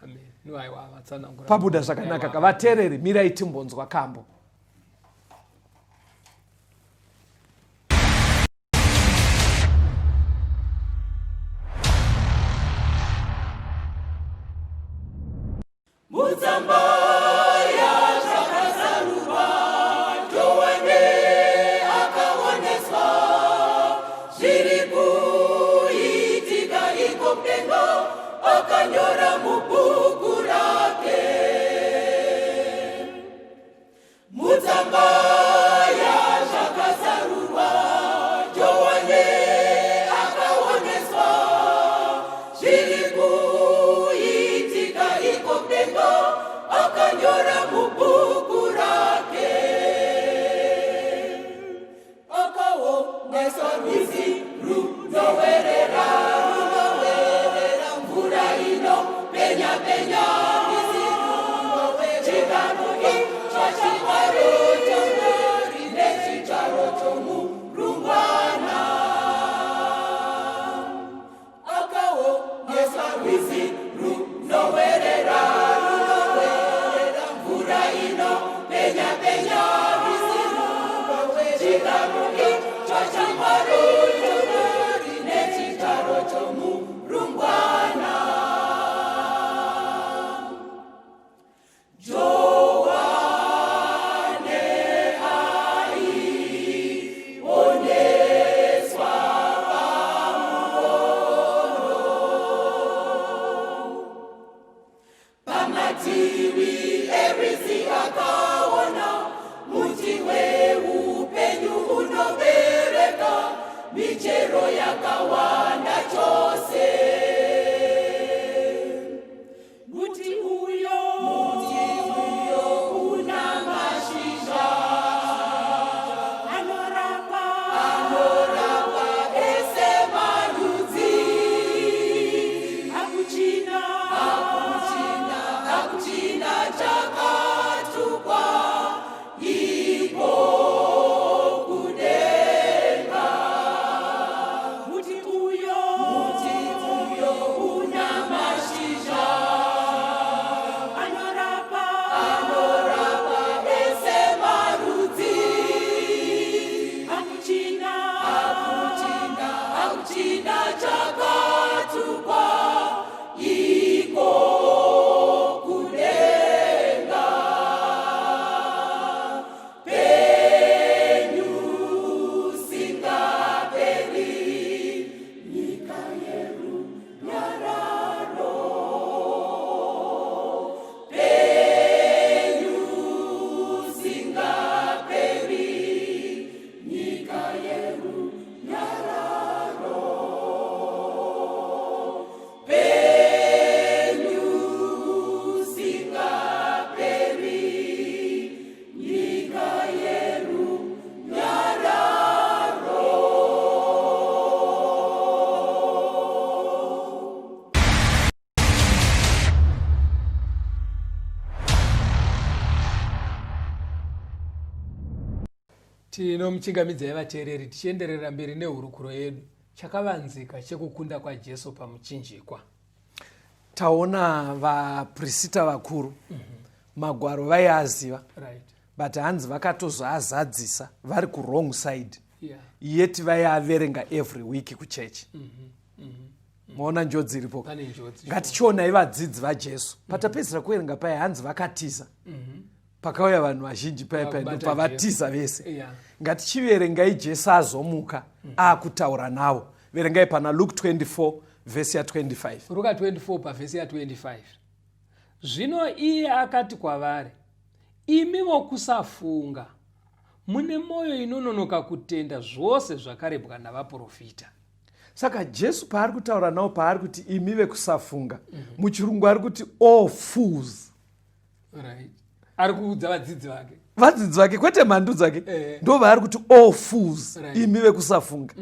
Amen. No, aiwa, vatsanangura. Pabuda zvakanaka ka. Vateereri, mirai timbonzwa kambo. Mutsamba yazvakazarurwa, Johane akaoneswa zviri kuitika iko kudenga, akanyora mubhuku rake. Penya penya rwizi Chigaro icho chaMwari nechigaro chomurumbwana. Johane aioneswa pamukono. Pamativi erwizi akaona muti weupenyu unobereka michero yakawanda chose. Muti uyo, muti uyo una mashizha anorapa, anorapa ese marudzi. Hakuchina, hakuchina, hakuchina chakatukwa iko kudenga. Muti uyo, muti uyo una mashizha anorapa, anorapa ese marudzi. Hakuchina, hakuchina, hakuchina chakatukwa iko kudenga. Penyu singaperi nyika yerunyararo. Penyu singaperi nyika yerunyararo. Penyu singaperi nyika yerunyararo. Tinomuchingamidzai vateereri tichienderera mberi nehurukuro yedu chakavanzika chekukunda kwaJesu pamuchinjikwa. Taona vaprisita vakuru, magwaro vaiaziva, but hanzi vakatozoazadzisa vari kuwrong side, yeti vaiaverenga every week kuchechi. Maona njodzi iripo? Pane njodzi. Ngatichionai vadzidzi vaJesu. Patapedzisira kuverenga paya, hanzi vakatiza pakauya vanhu vazhinji paya paya, Vakubata ndopavatiza vese. Ngatichiverengai Jesu azomuka, akutaura navo. Verengai pana Luke 24 vhesi ya25. Ruka 24 pavhesi ya25. Zvino iye akati kwavari, imi vokusafunga, mune mwoyo inononoka kutenda zvose zvakarebwa navaprofita. Saka Jesu paari kutaura navo, paari kuti imi vekusafunga, muchirungu ari kuti all fools. Right, ari kuudza vadzidzi vake. Vadzidzi vake, kwete mhandu dzake. Ndo vaari kuti all fools. Imi vekusafunga.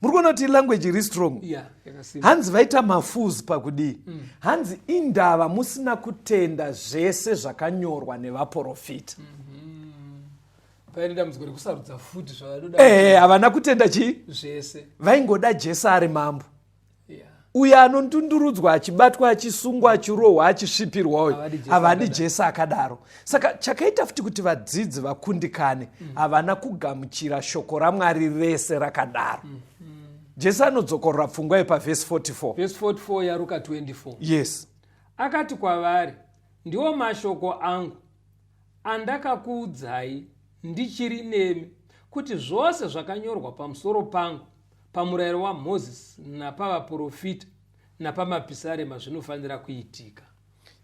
Muri kuona kuti language iri strong? Yeah, yakasimba. Hanzi vaita mafools pakudii? Hanzi indava musina kutenda zvese zvakanyorwa nevaprofita. Paine dambudziko rekusarudza futi zvavanoda. Havana kutenda chii? Zvese. Vaingoda Jesu ari mambo uyo anondundurudzwa, achibatwa, achisungwa, achirohwa, achisvipirwa uyo. Havadi Jesu Havadi akadaro. Jesu akadaro. Saka chakaita futi kuti vadzidzi vakundikane, havana kugamuchira shoko raMwari rese rakadaro. Jesu anodzokorora pfungwa yepavhesi 44. Vhesi 44 yaRuka 24. Yes. Akati kwavari, ndiwo mashoko angu andakakuudzai ndichiri nemi, kuti zvose zvakanyorwa pamusoro pangu pamurayiro waMozisi napavaprofita napamapisarema zvinofanira kuitika.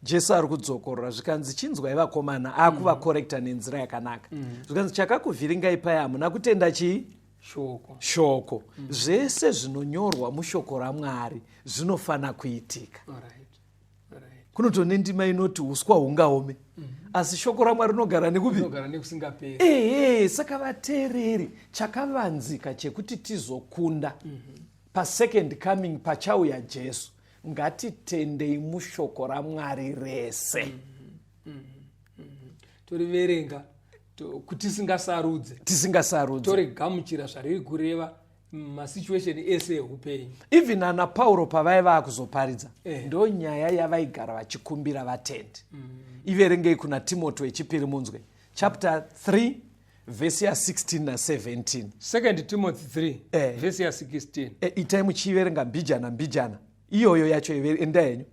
Jesu ari kudzokorora, zvikanzi chinzwai vakomana, akuvakorekta nenzira yakanaka. Zvikanzi chakakuvhiringai paya, hamuna kutenda chii? Shoko. Shoko. Zvese zvinonyorwa mushoko raMwari zvinofana kuitika. Kunotone ndima inoti uswa hungaome, asi shoko raMwari rinogara nekupi? Rinogara nekusingaperi. Ehe. Saka vateereri, chakavanzika chekuti tizokunda pasecond coming, pachauya Jesu, ngatitendei mushoko raMwari rese. Toriverenga kuti tisingasarudze. Tisingasarudze. Torigamuchira zvariri kureva masituation ese eupenyu. Even ana Pauro pavaiva akuzoparidza, ndo nyaya yavaigara vachikumbira vatendi. Iverengei kuna Timoti wechipiri munzwe. chapter 3 vhesi ya16 na17. Second Timothy 3, vhesi ya16. Itai muchiiverenga mbijana mbijana iyoyo yacho, enda henyu.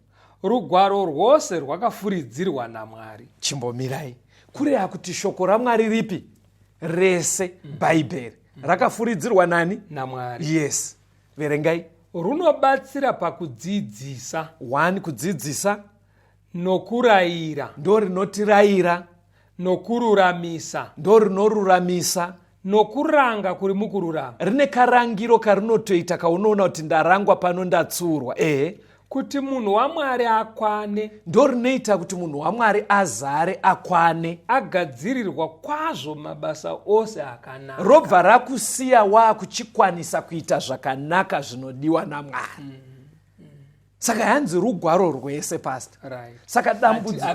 Rugwaro rwose rwakafuridzirwa naMwari. Chimbomirai. Kureva kuti shoko raMwari ripi rese, Bhaibheri, rakafuridzirwa nani? NaMwari. Yes, verengai. Runobatsira pakudzidzisa. 1, kudzidzisa. Nokurayira. Ndo rinotirayira. Nokururamisa. Ndo rinoruramisa. Nokuranga kuri mukururama. Rine karangiro karinotoita kaunoona kuti ndarangwa pano, ndatsurwa, ehe. Kuti munhu waMwari akwane. Ndo rinoita kuti munhu waMwari azare, akwane. Agadzirirwa kwazvo mabasa ose akanaka. Robva rakusiya waakuchikwanisa kuita zvakanaka zvinodiwa naMwari. Saka yanzi rugwaro rwese, pastor. Saka dambudzo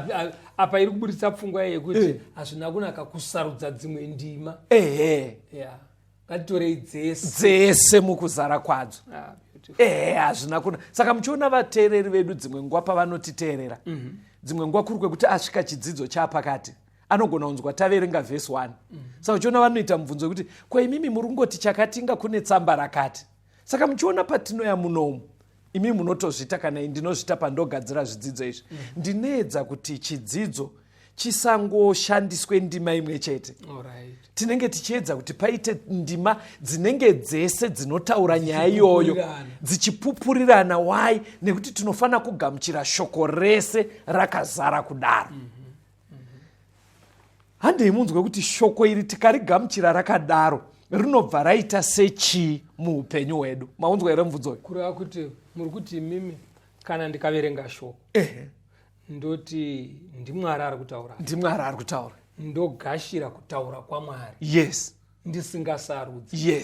Apa iri kuburitsa pfungwa yekuti hazvina kunaka kusarudza dzimwe ndima. Yeah, ngatitorei dzese. Dzese mukuzara kwadzo. Ah, beautiful. Ehe, hazvina kuna. Saka muchiona vateereri vedu dzimwe nguva pavanotiteerera, dzimwe nguva kuri kwekuti asvika chidzidzo chaapakati, anogona kunzwa taverenga vhesi 1. Saka uchiona vanoita mubvunzo wekuti, "Ko imimi muri kungoti chakatinga kune tsamba rakati?" Saka muchiona patinoya munomu, imi munotozvita kana ndinozvita pandogadzira zvidzidzo izvi, ndinoedza kuti chidzidzo chisangoshandiswe ndima imwe chete. Tinenge tichiedza kuti paite ndima dzinenge dzese dzinotaura nyaya iyoyo. Dzichipupurirana. Dzichipupurirana. Why? Nekuti tinofanira kugamuchira shoko rese rakazara kudaro. Handei munzwe kuti shoko iri tikarigamuchira rakadaro rinobva raita sechii muupenyu hwedu. Maunzwa here mubvunzo uyu? Kureva kuti muri kuti imimi kana ndikaverenga shoko, ndoti ndiMwari ari kutaura. NdiMwari ari kutaura. Ndogashira kutaura kwaMwari ndisingasarudzi.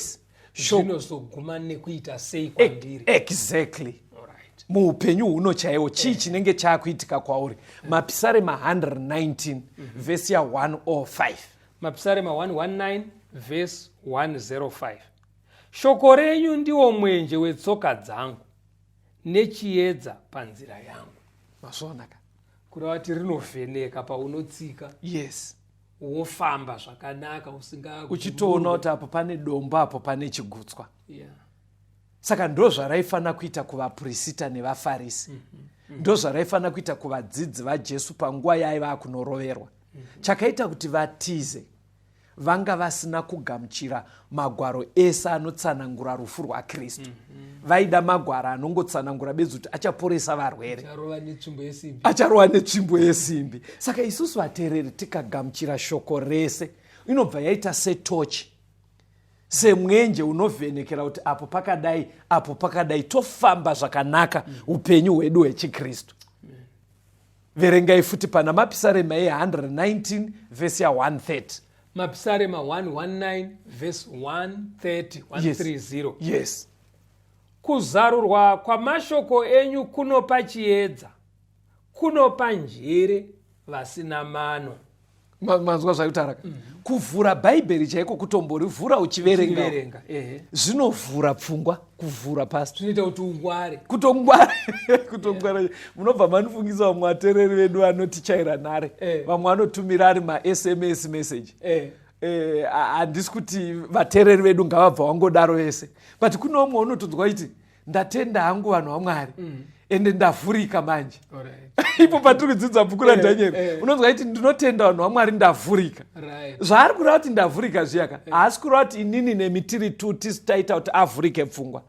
Zvinozoguma nekuita sei kwandiri? Exactly. Muupenyu huno chaiwo, chii chinenge chaakuitika kwauri? Mapisarema 119 vhesi ya105. Mapisarema 119 vhesi 105: "Shoko renyu ndiwo mwenje wetsoka dzangu nechiedza panzira yangu." Mazvionaka? Kureva kuti rinovheneka paunotsika, wofamba zvakanaka usinga Uchitoona kuti apo pane dombo, apo pane chigutswa. Saka ndo zvaraifanira kuita kuvapurisita nevaFarisi, ndo zvaraifanira kuita kuvadzidzi vaJesu panguva yaaiva akunoroverwa. Chakaita kuti vatize, vanga vasina kugamuchira magwaro ese anotsanangura rufu rwaKristu. Vaida magwaro anongotsanangura bedzi kuti achaporesa varwere, Charova netsvimbo yesimbi. Acharova netsvimbo yesimbi. Saka isusu vateereri tikagamuchira shoko rese, inobva yaita setochi, semwenje unovhenekera kuti apo pakadai, apo pakadai, tofamba zvakanaka upenyu hwedu hwechikristu. Verengai futi pana Mapisarema e119 vhesi ya130. Mapisarema 119 vhesi 130, 130. "Kuzarurwa kwamashoko enyu kunopa chiedza, kunopa njere vasina mano." Manzwa zvaikutaura ka? Kuvhura Bhaibheri chaiko, kutomborivhura uchiverenga, Uchiverenga, ehe. zvinovhura pfungwa, kuvhura, pastor. Zvinoita kuti ungware. Kutongwara, kutongwara. Munobva manifungisa vamwe vateereri vedu vanotichaira nhare. Vamwe vanotumira ari maSMS message. Handisi kuti vateereri vedu ngavabva vangodaro vese, but kune umwe unotonzwa iti, "Ndatenda hangu vanhu vaMwari, ende ndavhurika manje." Ipo patiri kudzidza bhuku raDhanieri, unonzwa iti, "Ndinotenda vanhu vaMwari, ndavhurika." Zvaari kureva kuti ndavhurika zviyaka, haasi kureva kuti inini nemi tiri tu tisu taita kuti avhurike pfungwa,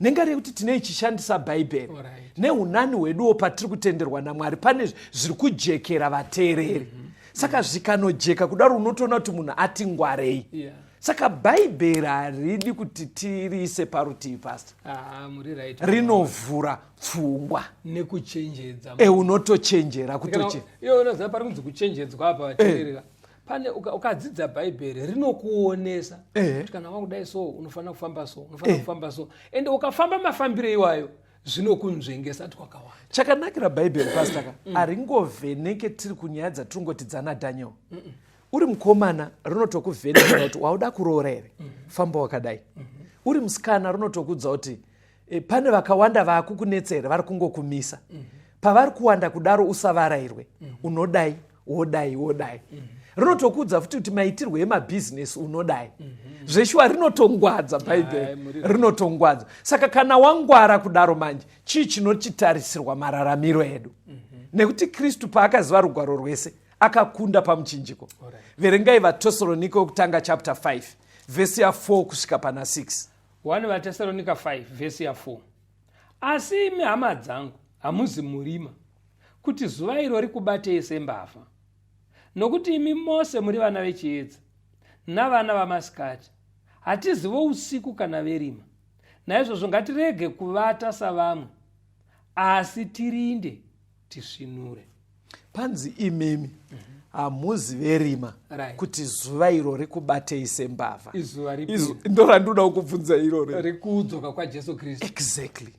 nengari yekuti tine ichishandisa Bhaibheri neunani hweduwo patiri kutenderwa naMwari, pane zviri kujekera vateereri. Saka zvikanojeka kudaro, unotoona kuti munhu ati ngwarei. Saka Bhaibheri haridi kuti tiriise parutivi, pastor. Ah, muri right. Rinovhura pfungwa. Nekuchenjedza. Unotochenjera kutoche Iyo unoziva pari kunzi kuchenjedzwa apa, vateerera, pane ukadzidza Bhaibheri rinokuonesa kuti kana wakudai so unofanira kufamba so, unofanira kufamba so, ende ukafamba mafambiro iwayo zvinokunzvengesa twakawanda. Chakanakira Bhaibheri, pastor ka, haringovheneke tiri kunyaya dzatirongoti dzana Daniel. Uri mukomana, rinotokuvhenekera kuti wauda kuroora here, famba wakadai. Uri musikana, rinotokudza kuti pane vakawanda vaakukunetsa here, vari kungokumisa pavari kuwanda kudaro, usavarayirwe, unodai, wodai, wodai. Rinotokuudza futi kuti maitirwo emabhizinesi unodai. Zveshuwa rinotongwadza bhaibheri, rinotongwadza. Saka kana wangwara kudaro manje, chii chinochitarisirwa mararamiro edu? Nekuti Kristu paakaziva rugwaro rwese, akakunda pamuchinjiko. Verengai vaTesalonika wekutanga chapter 5 vhesi ya4 kusvika pana 6. 1 vaTesalonika 5 vhesi ya4. Asi imi hama dzangu, hamuzi murima, kuti zuva iro rikubatei sembavha. Nokuti imi mose muri vana vechiedza navana vamasikati, hatizi vousiku kana verima. Naizvozvo ngatirege kuvata savamwe, asi tirinde tisvinure. Panzi imimi hamuzi verima, kuti zuva iro rikubatei sembavha. Izuva ripi? Ndorandinoda kukubvunza iroro. Rekudzoka kwaJesu Kristu. Exactly.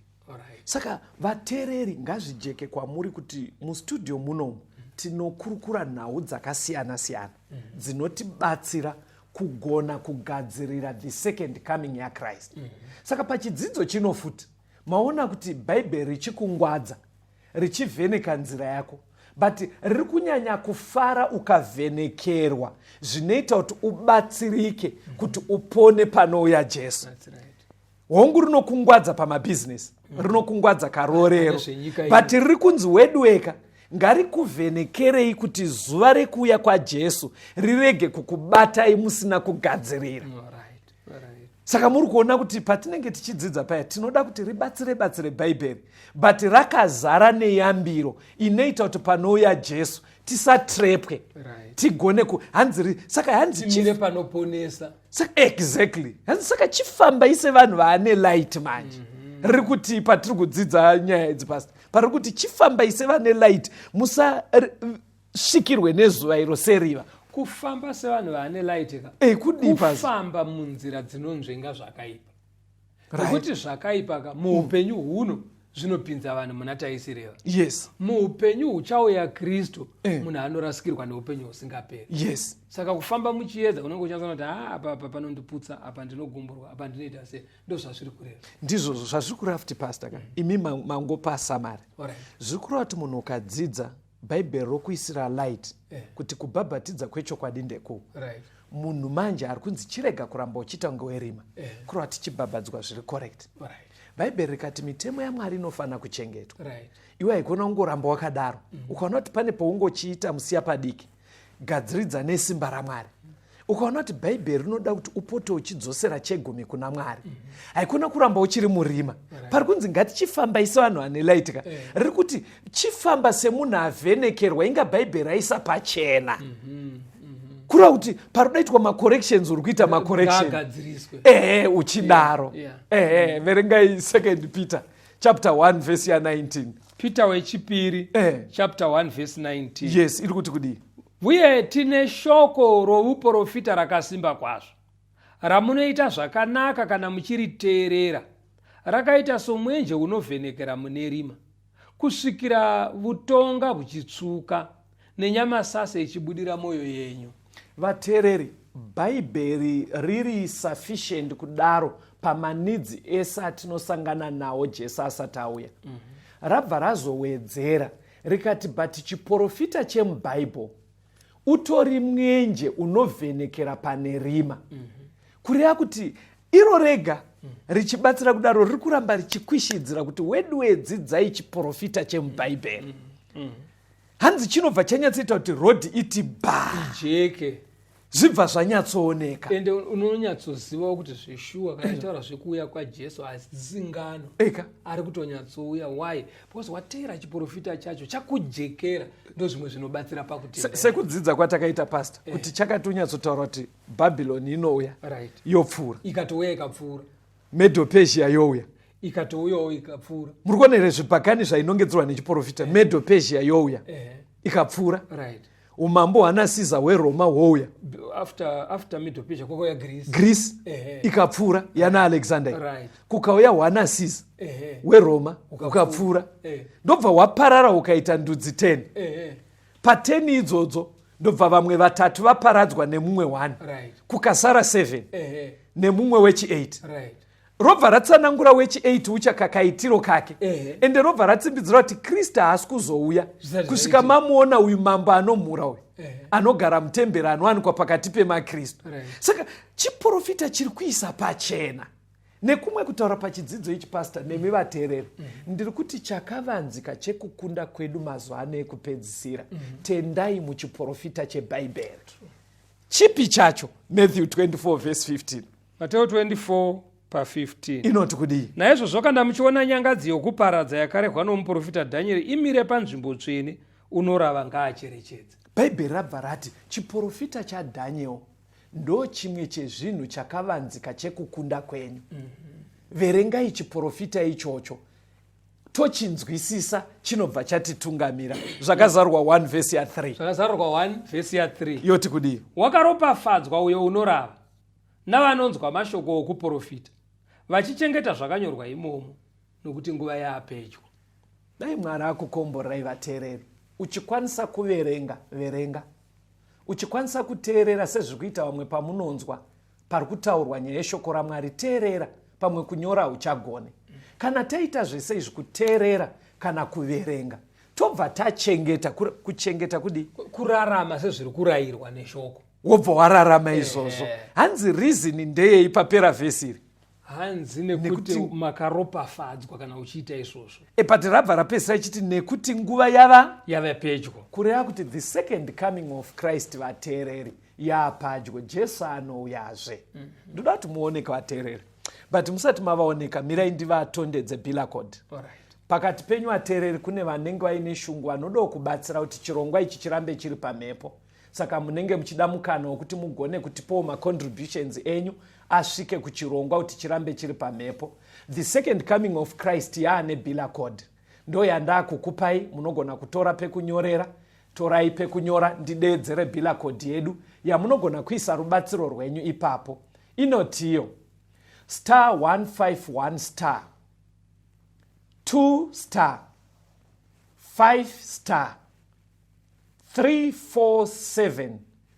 Saka vateereri, ngazvijeke kwamuri kuti mustudio munomu tinokurukura nhau dzakasiyana siyana dzinotibatsira kugona kugadzirira the second coming yaChrist. Saka pachidzidzo chino futi maona kuti bhaibheri richikungwadza, richivheneka nzira yako, but riri kunyanya kufara ukavhenekerwa zvinoita kuti ubatsirike kuti upone panouya Jesu. That's right. Hongu, rinokungwadza pamabhizinesi, rinokungwadza karorero, Nezvenyika ino. but riri kunzi weduweka, ngarikuvhenekerei kuti zuva rekuuya kwaJesu rirege kukubatai musina kugadzirira. Saka muri kuona kuti patinenge tichidzidza paya, tinoda kuti ribatsire batsire bhaibheri, but rakazara neyambiro inoita kuti panouya Jesu tisatrepwe, tigone ku hanzi saka hanzi Timire panoponesa. Saka, exactly, hanzi saka chifambai sevanhu vaane light manje. Riri kuti patiri kudzidza nyaya idzi, pastor, pariri kuti chifambai sevane light, musasvikirwe nezuva iro seriva. Kufamba sevanhu vaane light ka? Kudii, pastor? Kufamba munzira dzinonzvenga zvakaipa, nekuti zvakaipa ka muupenyu huno zvinopinza vanhu muna taisireva. Muupenyu huchauya Kristu, munhu anorasikirwa neupenyu husingaperi. Saka kufamba muchiedza unenge uchanzana kuti, ha, apa panondiputsa, apa ndinogumburwa, apa ndinoita sei. Ndo zvazviri kureva. Ndizvozvo zvazviri kureva futi, pastor ka. Imi mangopa summary. Zviri kureva kuti munhu ukadzidza bhaibheri rokuisira light kuti kubhabhatidza kwechokwadi ndekuu, munhu manje ari kunzi chirega kuramba uchiita kunge werima, kureva tichibhabhadzwa zviri correct. Bhaibheri rikati mitemo yaMwari inofanira kuchengetwa. Iwe haikona kungoramba wakadaro. Ukaona kuti pane paungochiita musiya padiki, gadziridza nesimba raMwari. Ukaona kuti bhaibheri rinoda kuti upote uchidzosera chegumi kuna Mwari, haikona kuramba uchiri murima. Pari kunzi ngatichifambai sevanhu vane light ka, riri kuti chifamba semunhu avhenekerwa. Inga bhaibheri raisa pachena, kureva kuti parinoitwa macorrections, uri kuita macorrection. Ngaagadziriswe. Ehe, uchidaro. Ehe, verengai Second Peter chapter 1 verse ya19. Peter wechipiri, chapter 1 verse 19. Yes, iri kuti kudii? Uye tine shoko rouprofita rakasimba kwazvo, ramunoita zvakanaka kana muchiriteerera, rakaita somwenje unovhenekera mune rima, kusvikira vutonga huchitsvuka nenyamasase ichibudira mwoyo yenyu. Vateereri, bhaibheri riri sufficient kudaro pamanidzi ese atinosangana nawo Jesu asati auya. Rabva razowedzera rikati, but chiprofita chemubhaibheri utori mwenje unovhenekera pane rima. Kureva kuti iro rega richibatsira kudaro, riri kuramba richikwishidzira kuti weduwe, dzidzai chiprofita chemubhaibheri. Hanzi chinobva chanyatsoita kuti rodhi iti ba ijeke, zvibva zvanyatsooneka. Ende unonyatsozivawo kuti zveshuwa, kana taura zvekuuya kwaJesu, hadzingano. Eka. Ari kutonyatsouya. Why? Because wateera chiprofita chacho, chakujekera. Ndo zvimwe zvinobatsira pakutenda. Sekudzidza kwatakaita, pastor, kuti chakatonyatsotaura kuti Bhabhironi inouya, yopfuura. Ikatouya ikapfuura. Medo-Persia youya. Ikatouyawo ikapfuura. Muri kuona here zvipakani zvainongedzerwa nechiprofita? Medo-Persia youya, ikapfuura. Umambo hwana Caesar hweroma hwouya. After Medo-Persia kwakauya Greece. Greece ikapfuura, yana Alexander. Kukauya hwana Caesar weroma, ukapfuura. Ndobva hwaparara, ukaita ndudzi 10. Pa10 idzodzo ndobva vamwe vatatu vaparadzwa nemumwe 1, kukasara 7 nemumwe wechi8. Robva ratsanangura wechi8 ucha kakaitiro kake, ende robva ratsimbidzira kuti Kristu haasi kuzouya kusvika mamuona uyu mambo anomhura uyu anogara mutemberi anowanikwa pakati pemaKristu. Saka chiprofita chiri kuisa pachena. Nekumwe kutaura pachidzidzo ichi, pastor, nemi vateereri, ndiri kuti chakavanzika chekukunda kwedu mazuva ano ekupedzisira, tendai muchiprofita cheBhaibheri. Chipi chacho? Matthew 24 verse 15. Mateo 24 pa15. Inoti kudii? Naizvozvo kana muchiona nyangadzi yokuparadza yakarehwa nomuprofita Dhanieri imire panzvimbo tsvene, unorava ngaacherechedze. Bhaibheri rabva rati chiprofita chaDhaniel ndo chimwe chezvinhu chakavanzika chekukunda kwenyu. Verengai chiprofita ichocho, tochinzwisisa, chinobva chatitungamira. Zvakazarurwa 1 vhesi ya3. Zvakazarurwa 1 vhesi ya3. Yoti kudii? Wakaropafadzwa uyo unorava navanonzwa mashoko okuprofita, vachichengeta zvakanyorwa imomo, nokuti nguva yaapedyo. Dai Mwari akukomborerai, vateereri. Uchikwanisa kuverenga, verenga. Uchikwanisa kuteerera sezviri kuita vamwe, pamunonzwa pari kutaurwa nyaya yeshoko raMwari, teerera. Pamwe kunyora hauchagone. Kana taita zvese izvi, kuteerera kana kuverenga, tobva tachengeta. Kuchengeta kudii? Kurarama sezviri kurayirwa neshoko. Wobva wararama izvozvo. Hanzi reason ndeyei papera vhesi iri? Hanzi nekuti makaropafadzwa kana uchiita izvozvo. E, but rabva rapedzisira ichiti nekuti nguva yava yava pedyo. Kureva kuti the second coming of Christ, vateereri, yapadyo. Jesu anouyazve. Ndoda kuti muoneke, vateereri, but musati mavaoneka, mirai ndivatondedze bill code. Pakati penyu, vateereri, kune vanenge vaine shungu, vanodawo kubatsira kuti chirongwa ichi chirambe chiri pamhepo. Saka munenge muchida mukana wekuti mugone kutipawo macontributions enyu asvike kuchirongwa kuti chirambe chiri pamhepo. The Second Coming of Christ yaane bill code, ndo yandakukupai. Munogona kutora pekunyorera, torai pekunyora, ndideedzere bill code yedu yamunogona kuisa rubatsiro rwenyu ipapo. Inotiyo star 151 star 2 star 5 star 347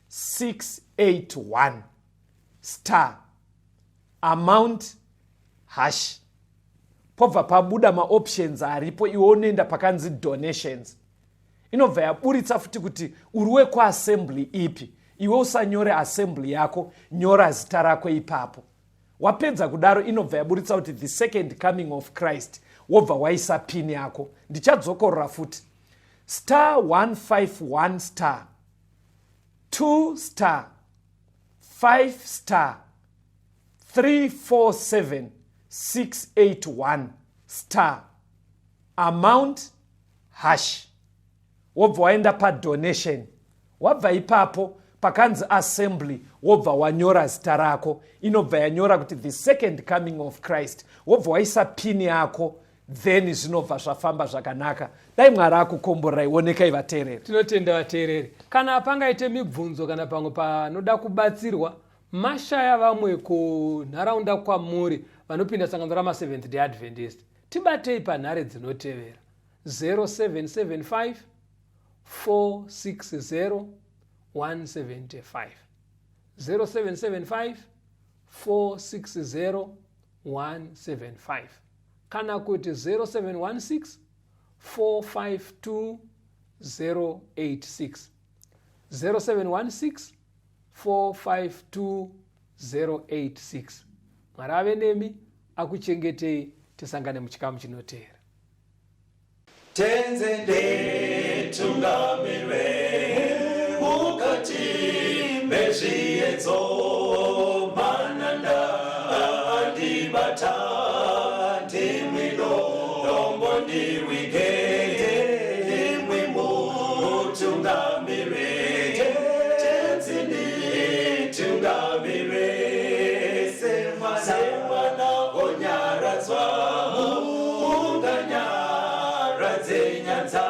681 star amount hash. Pobva pabuda maoptions aripo. Iwe unoenda pakanzi donations. Inobva yaburitsa futi kuti uri wekuassembly ipi. Iwe usanyore assembly yako, nyora zita rako ipapo. Wapedza kudaro, inobva yaburitsa kuti The Second Coming of Christ, wobva waisa pin yako. Ndichadzokorora futi: star 151 star 2 star 5 star 347 681 star amount hash. Wobva waenda padonation. Wabva ipapo, pakanzi assembly, wobva wanyora zita rako. Inobva yanyora kuti The Second Coming of Christ, wobva waisa pin yako, then zvinobva zvafamba zvakanaka. Dai Mwari akukomborerai. Onekai, vateereri. Tinotenda, vateereri. Kana pangaite mibvunzo kana pamwe panoda kubatsirwa, mashaya vamwe kunharaunda kwamuri vanopinda sangano ramaSeventh Day Adventist, tibatei panhare dzinotevera: 0775 460 175, 0775 460 175, kana kuti 0716 452 086, 0716 452 086. Mwari ave nemi, akuchengetei. Tisangane muchikamu chinoteera. Tenzi nditungamire mukati mezviedzo, mananda andibata, ndimwi dombo ndiwige, ndimwi mutungamire. Tenzi nditungamire semwana onyaradzwa munganyaradze nyanza,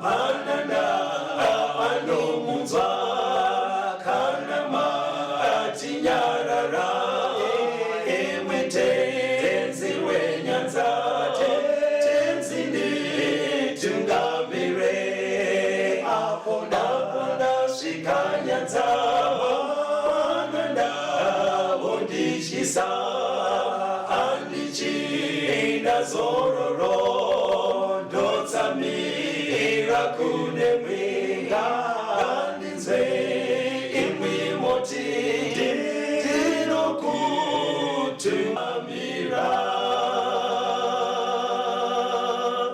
mananda anomunzwa kana matinyarara, imwe Tenzi wenyanza. Tenzi nditungamire apo ndasvika nyanza, mananda vondityisa. Ndinokumbira kune mwenga, ngandinzwe.